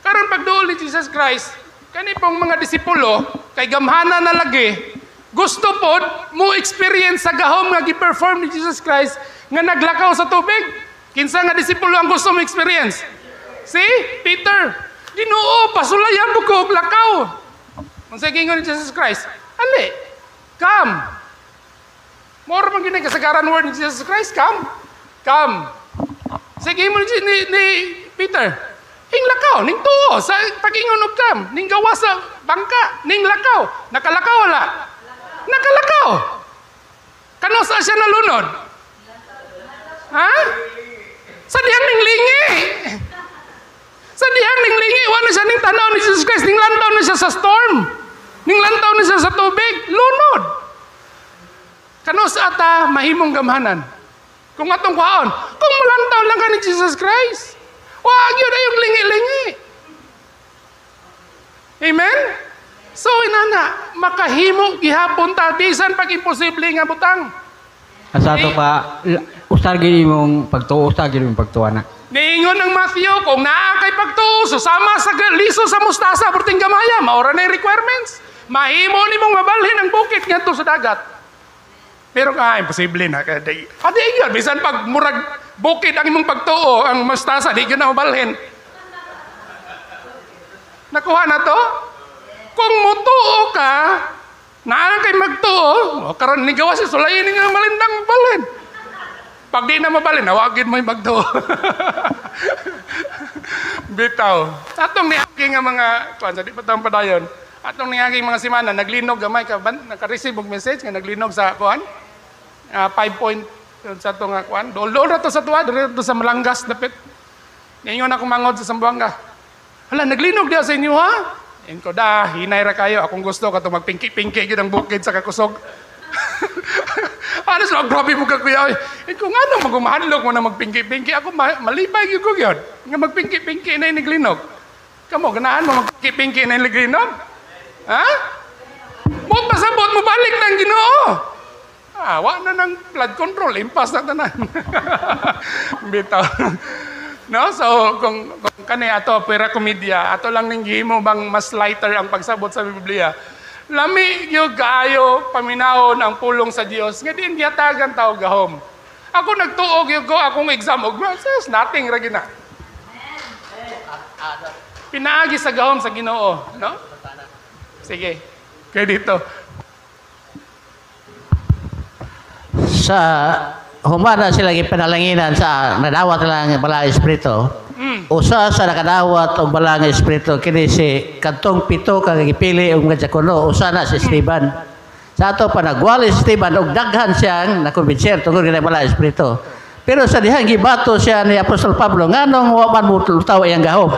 Speaker 1: Karon pagduol ni Jesus Christ, kani pong mga disipulo kay gamhana na lagi, gusto pod mo experience sa gahom nga gi-perform ni Jesus Christ nga naglakaw sa tubig. Kinsa nga disipulo ang gusto mo experience? Si Peter. Ginoo, pasulayan mo ko og lakaw. Unsa giingon ni Jesus Christ? Ali, come. More man gyud kasagaran word ni Jesus Christ, come. Come. Sige mo ni Peter. Ing lakaw, ning tuo sa pag-ingon og come, ning gawa sa bangka, ning lakaw. Nakalakaw wala? Nakalakaw. Kano sa siya nalunod? Ha? Sa dihang ning lingi. Sa dihang ning lingi, wala siya ning tanaw ni Jesus Christ, ning lantaw na siya sa storm. Ning lantaw na siya sa tubig, lunod. Kano sa ata mahimong gamhanan? Kung atong kwaon, kung mulantaw lang ka ni Jesus Christ, wag yun ay yung lingi-lingi. Amen? So, inana, makahimo gihapon ta, bisan pag imposible nga butang.
Speaker 5: Asa to pa, usar gini mong pagtuo, usar gini mong pagtuo na.
Speaker 1: Niingon ng Matthew, kung naa kay pagtuo, susama sa liso sa mustasa, perting gamaya, maura na yung requirements. Mahimo ni mong mabalhin ang bukit ngadto sa dagat. Pero imposible na. Adi yun, bisan pag murag bukid ang imong pagtuo, ang mustasa, di yun na mabalhin. Nakuha na to? Kung mutuo ka, naa kay magtuo, o karon ni gawas sulayin nga malindang mabalhin. Pag di na mabalhin, nawagin mo yung magtuo. Bitaw. Atong niagi nga mga, kuan sa di pa taong padayon, atong niagi mga simana, naglinog gamay, naka-receive og message nga naglinog sa kuan, 5 point sa itong kuan. Dool na to sa tuwa, dool to sa Malanggas, dapit. Ngayon ako mangod sa Zamboanga. Hala, naglinog diya sa inyo ha? Ngayon ko, da, hinay ra kayo. Akong gusto ka to magpingki-pingki yun ang bukid sa kakusog. Ano sila, grabe mo ka kuya. Eh, kung ano, magumahanlok mo na magpingki-pingki. Ako, malibay yun ko yun. Nga magpingki-pingki na yung naglinog. Kamo, ganahan mo magpingki-pingki na yung naglinog? Ha? Mot pasabot mo, balik ng Ginoo. Ah, wa na ng flood control. Impas na tanan. Bitaw. No? So, kung kani ato, pwera komedya, ato lang ning gihimo bang mas lighter ang pagsabot sa Biblia. Lami gyud kaayo paminawon ang pulong sa Dios nga diin gihatagan tao gahom. Ako nagtuo gyud ko akong exam og says nothing ra gina. Pinaagi sa gahom sa Ginoo, no? Sige. Kay dito.
Speaker 2: Sa humana sila gipanalanginan sa nadawat lang bala espiritu. Usa sa nakadawat og bala nga espiritu kini si kadtong pito ka gipili og mga diakono, usa na si Esteban. Sa ato pa nagwali si Esteban og daghan siyang nakumbinser tungod kini bala espiritu. Pero sa dihang gibato siya ni Apostol Pablo nganong wa man mo lutaw iyang gahom.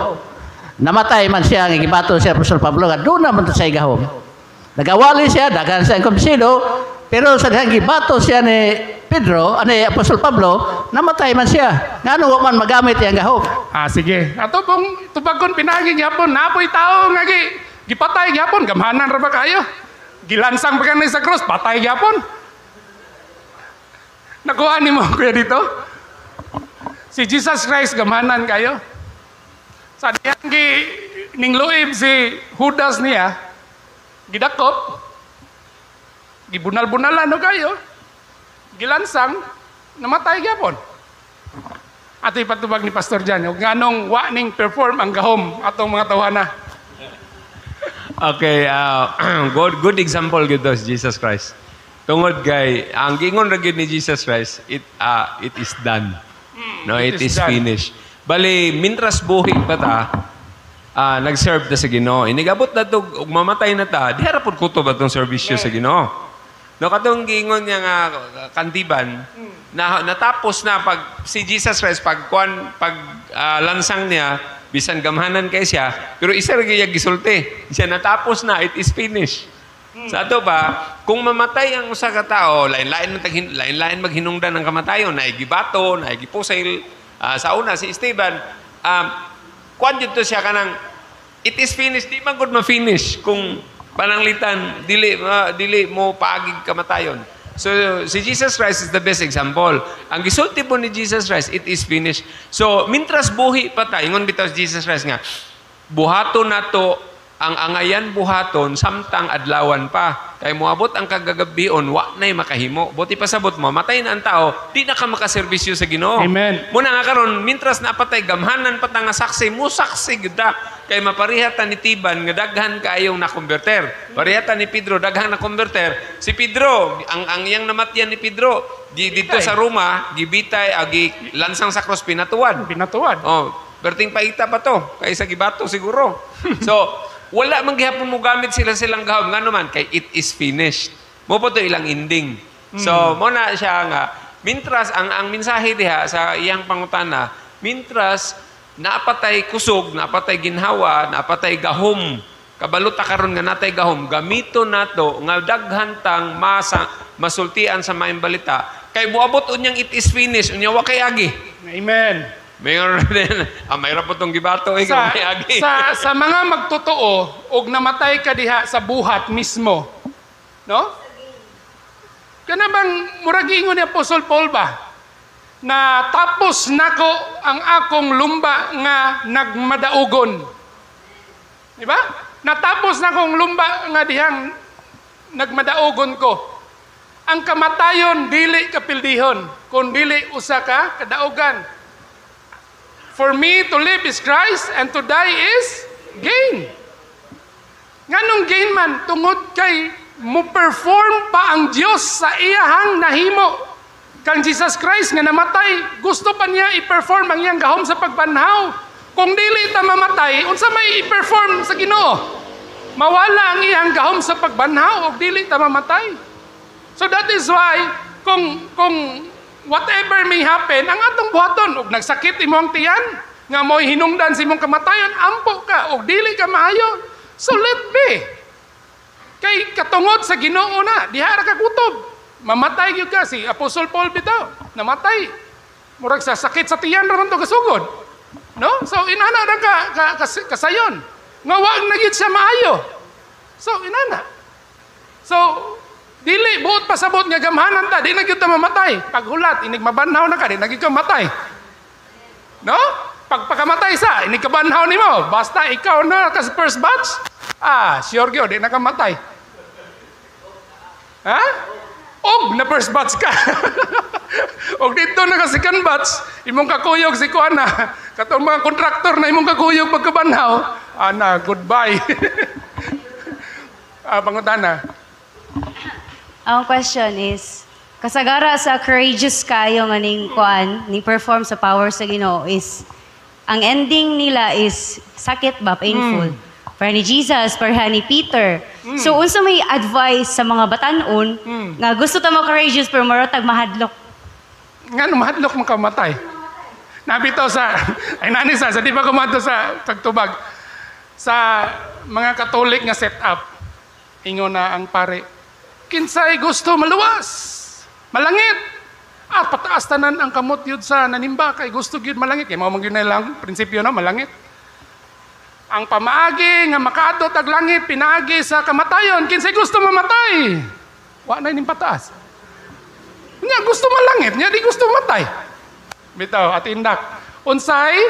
Speaker 2: Namatay man siya nga gibato si Apostol Pablo nga doon man sa gahom. Nagawali siya, daghan siyang kumbinsido, pero sa dihang gibato siya ni Pedro, ani Apostol Pablo, namatay man siya. Ngano wa man magamit iyang gahom.
Speaker 1: Ah, sige. Ato pong tubagon pinagi gyapon, napoy tawo nga gipatay gyapon, gamhanan ra ba kayo? Gilansang pa kani sa cross, patay gyapon. Nakuha nimo kuya dito? Si Jesus Christ gamhanan kayo. Sa dihang gi ningluib si Judas niya, gidakop, gibunal-bunalan no kayo. Gilansang, namatay gyapon. Ato'y patubag ni Pastor Jan, ug nganong wa ning perform ang gahom atong mga tawhana.
Speaker 3: Okay, good good example gyud to si Jesus Christ. Tungod kay ang giingon ra gyud ni Jesus Christ, it is done. No, it
Speaker 1: it is
Speaker 3: is
Speaker 1: done.
Speaker 3: Finished. Bali mintras buhi pa ta, nag-serve ta sa Ginoo. Inigabot na to ug mamatay na ta, di ra pud kutob atong serbisyo sa Ginoo. No, katong giingon niya nga kantiban, na natapos na pag si Jesus Christ, pag kuan, pag lansang niya, bisan gamhanan kay siya, pero isa ra gyud gisulti. Siya natapos na, it is finished. Sa ato ba, kung mamatay ang usa ka tawo, lain-lain man lain-lain maghinungdan ang kamatayon, naay gibato, naay gipusil. Sa una si Esteban, kuan jud to siya kanang it is finished, di man gud ma-finish kung pananglitan dili mo paagig kamatayon. So si Jesus Christ is the best example. Ang gisulti po ni Jesus Christ, "It is finished." So mintras buhi pa ta, ingon bitaw si Jesus Christ nga buhaton nato ang angayan buhaton samtang adlawan pa. Kay moabot ang kagagabion, wa na'y makahimo. Buot pasabot mo, matay na ang tao, di na ka makaserbisyo sa Ginoo.
Speaker 1: Amen.
Speaker 3: Muna nga karon, mintras napatay gamhanan pa ta nga saksi, mo saksi gyud ta. Kay mapareha ta ni Tiban nga daghan kaayong na-konberter. Pareha ta ni Pedro, daghan na konberter. Si Pedro, ang iyang namatyan ni Pedro, di, dito sa Roma, gibitay, agi lansang sa cross, pinatuan.
Speaker 1: Pinatuan.
Speaker 3: Oh, berting paita pa to kaysa gibato siguro. So, wala man gihapon mo gamit sila silang gahom, ngano man kay it is finished. Mo po to ilang ending. So, mo na siya nga mintras ang mensahe diha sa iyang pangutana, mintras napatay kusog, napatay ginhawa, napatay gahom. Kabalo ta karon nga natay gahom, gamito nato nga daghan tang masa masultian sa maayong balita kay moabot unyang it is finished, unya wa kay agi.
Speaker 1: Amen.
Speaker 3: Mayor din. Mayroon po itong gibato eh,
Speaker 1: Sa,
Speaker 3: kung may agi.
Speaker 1: sa mga magtotoo og namatay ka diha sa buhat mismo. No? Kana bang murag ingon ni Apostle Paul ba? Na tapos nako ang akong lumba nga nagmadaugon. Di ba? Natapos na kong lumba nga dihang nagmadaugon ko. Ang kamatayon dili kapildihon, kun dili usa ka kadaugan. For me to live is Christ and to die is gain. Nganong gain man? Tungod kay mo perform pa ang Dios sa iyahang nahimo. Kang Jesus Christ nga namatay, gusto pa niya i-perform ang iyang gahom sa pagbanhaw. Kung dili ta mamatay, unsa may i-perform sa Ginoo? Mawala ang iyang gahom sa pagbanhaw og dili ta mamatay. So that is why kung whatever may happen, ang atong buhaton og nagsakit imong tiyan nga mo'y hinungdan sa imong kamatayon, ampo ka og dili ka maayo. So let be. Kay katungod sa Ginoo na, diha ra ka kutob. Mamatay gyud ka, si Apostle Paul bitaw, namatay. Murag sa sakit sa tiyan ra man to kasugod. No? So inana ra ka kasayon. Nga wa na gyud siya maayo. So inana. So dili buot pasabot nga gamhanan ta, di na gyud ta mamatay. Paghulat, inig mabanhaw na ka, di na gyud ka matay. No? Pagpakamatay sa, inig kabanhaw nimo, basta ikaw na ka sa first batch, sure gyud di na ka matay. Ha? Og na first batch ka. Og dito na ka second batch, imong kakuyog si kuana, katong mga kontraktor na imong kakuyog pagkabanhaw, ana, goodbye. Pangutana.
Speaker 9: Ang question is, kasagara sa courageous kayo nga ning kuan, ning perform sa power sa Ginoo is ang ending nila is sakit ba, painful. Para ni Jesus, para ni Peter. So unsa may advice sa mga batanon nga gusto ta mo courageous pero mura tag mahadlok?
Speaker 1: Nga mahadlok man kamatay. Nabitaw sa ay nani sa di ba kumadto sa pagtubag sa mga Katolik nga setup. Ingon na ang pare, "Kinsay gusto maluwas, malangit." Pataas tanan ang kamot yun sa nanimba kay gusto gyud malangit. Kay mao man gyud na lang prinsipyo na malangit. Ang pamaagi nga makaadot ag langit pinaagi sa kamatayon, kinsay gusto mamatay? Wa na ning pataas. Nya gusto malangit, nya di gusto matay. Bitaw at indak. Unsay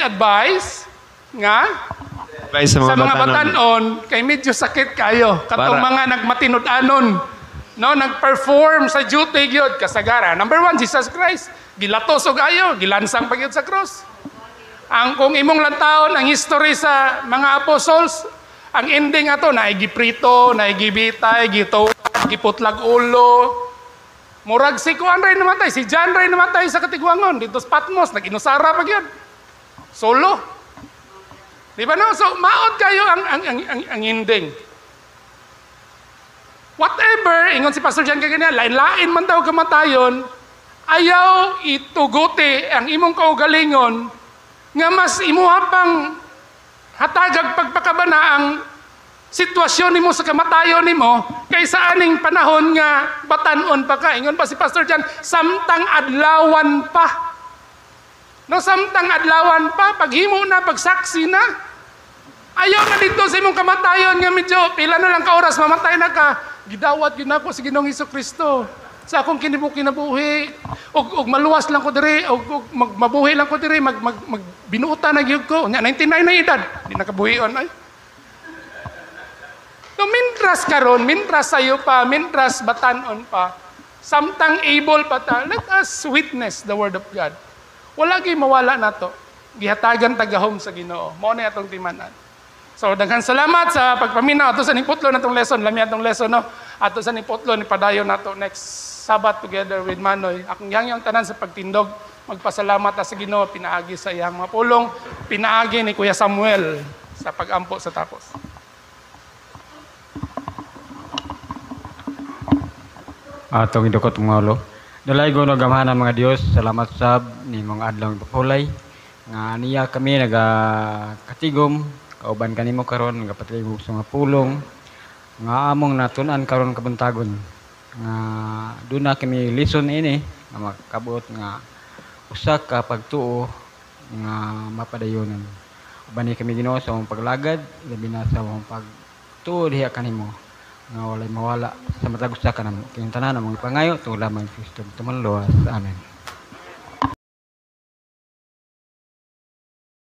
Speaker 1: advice nga
Speaker 3: Advice sa mga,
Speaker 1: sa mga
Speaker 3: batanon.
Speaker 1: Batanon kay medyo sakit kayo katong mga nagmatinud-anon. No, nag-perform sa duty gyud kasagara. Number one, Jesus Christ. Gilatos og ayo, gilansang pa gyud sa cross. Ang kung imong lantawon ang history sa mga apostles, ang ending ato naay giprito, naay gibitay, gito, giputlag ulo. Murag si Kuan ray namatay, si John ray namatay sa katigwangon dito sa Patmos, nag-inusara pa gyud. Solo. Di ba no? So maot kayo ang ending. Whatever, ingon si Pastor Jan kaganyan, lain-lain man daw kamatayon, ayaw ituguti ang imong kaugalingon nga mas imuha pang hatagag pagpakabana ang sitwasyon nimo sa kamatayon nimo kaysa aning panahon nga batan-on pa ka. Ingon pa si Pastor Jan, samtang adlawan pa. No, samtang adlawan pa, paghimo na, pagsaksi na. Ayaw na dito sa imong kamatayon nga medyo pila na lang ka oras mamatay na ka. Gidawat gyud nako si Ginoong Kristo sa akong kinabuhi og maluwas lang ko diri og mabuhi lang ko diri mag, mag, mag binuotan na gyud ko. Nya 99 na edad, di nakabuhion ay. No, mintras karon, mintras sayo pa, mintras batan-on pa, samtang able pa ta, let us witness the word of God. Wala gyud mawala nato. Gihatagan tagahom sa Ginoo. Mao na atong timan-an. So daghan salamat sa pagpaminaw ato sa niputlo natong lesson, lami atong lesson no. Ato sa niputlo ni padayon nato next Sabbath together with Manoy. Akong yang tanan sa pagtindog, magpasalamat ta sa Ginoo pinaagi sa iyang mga pulong, pinaagi ni Kuya Samuel sa pagampo sa tapos.
Speaker 5: Atong idukot mga ulo. Dalaygon og gamhanan mga Dios, salamat sab ni mga adlaw ipapulay nga niya kami nagakatigom kauban kanimo karon nagapatigom sa mga pulong nga among natun-an karon kabuntagon nga duna kami lesson ini nga makabot nga usa ka pagtuo nga mapadayonon. Uban ni kami Ginoo sa among paglagad, labi na sa among pagtuo diha kanimo nga walay mawala sa matag usa kanamo. Kini tanan among ipangayo tungod lamang Kristo tumanluwas. Amen.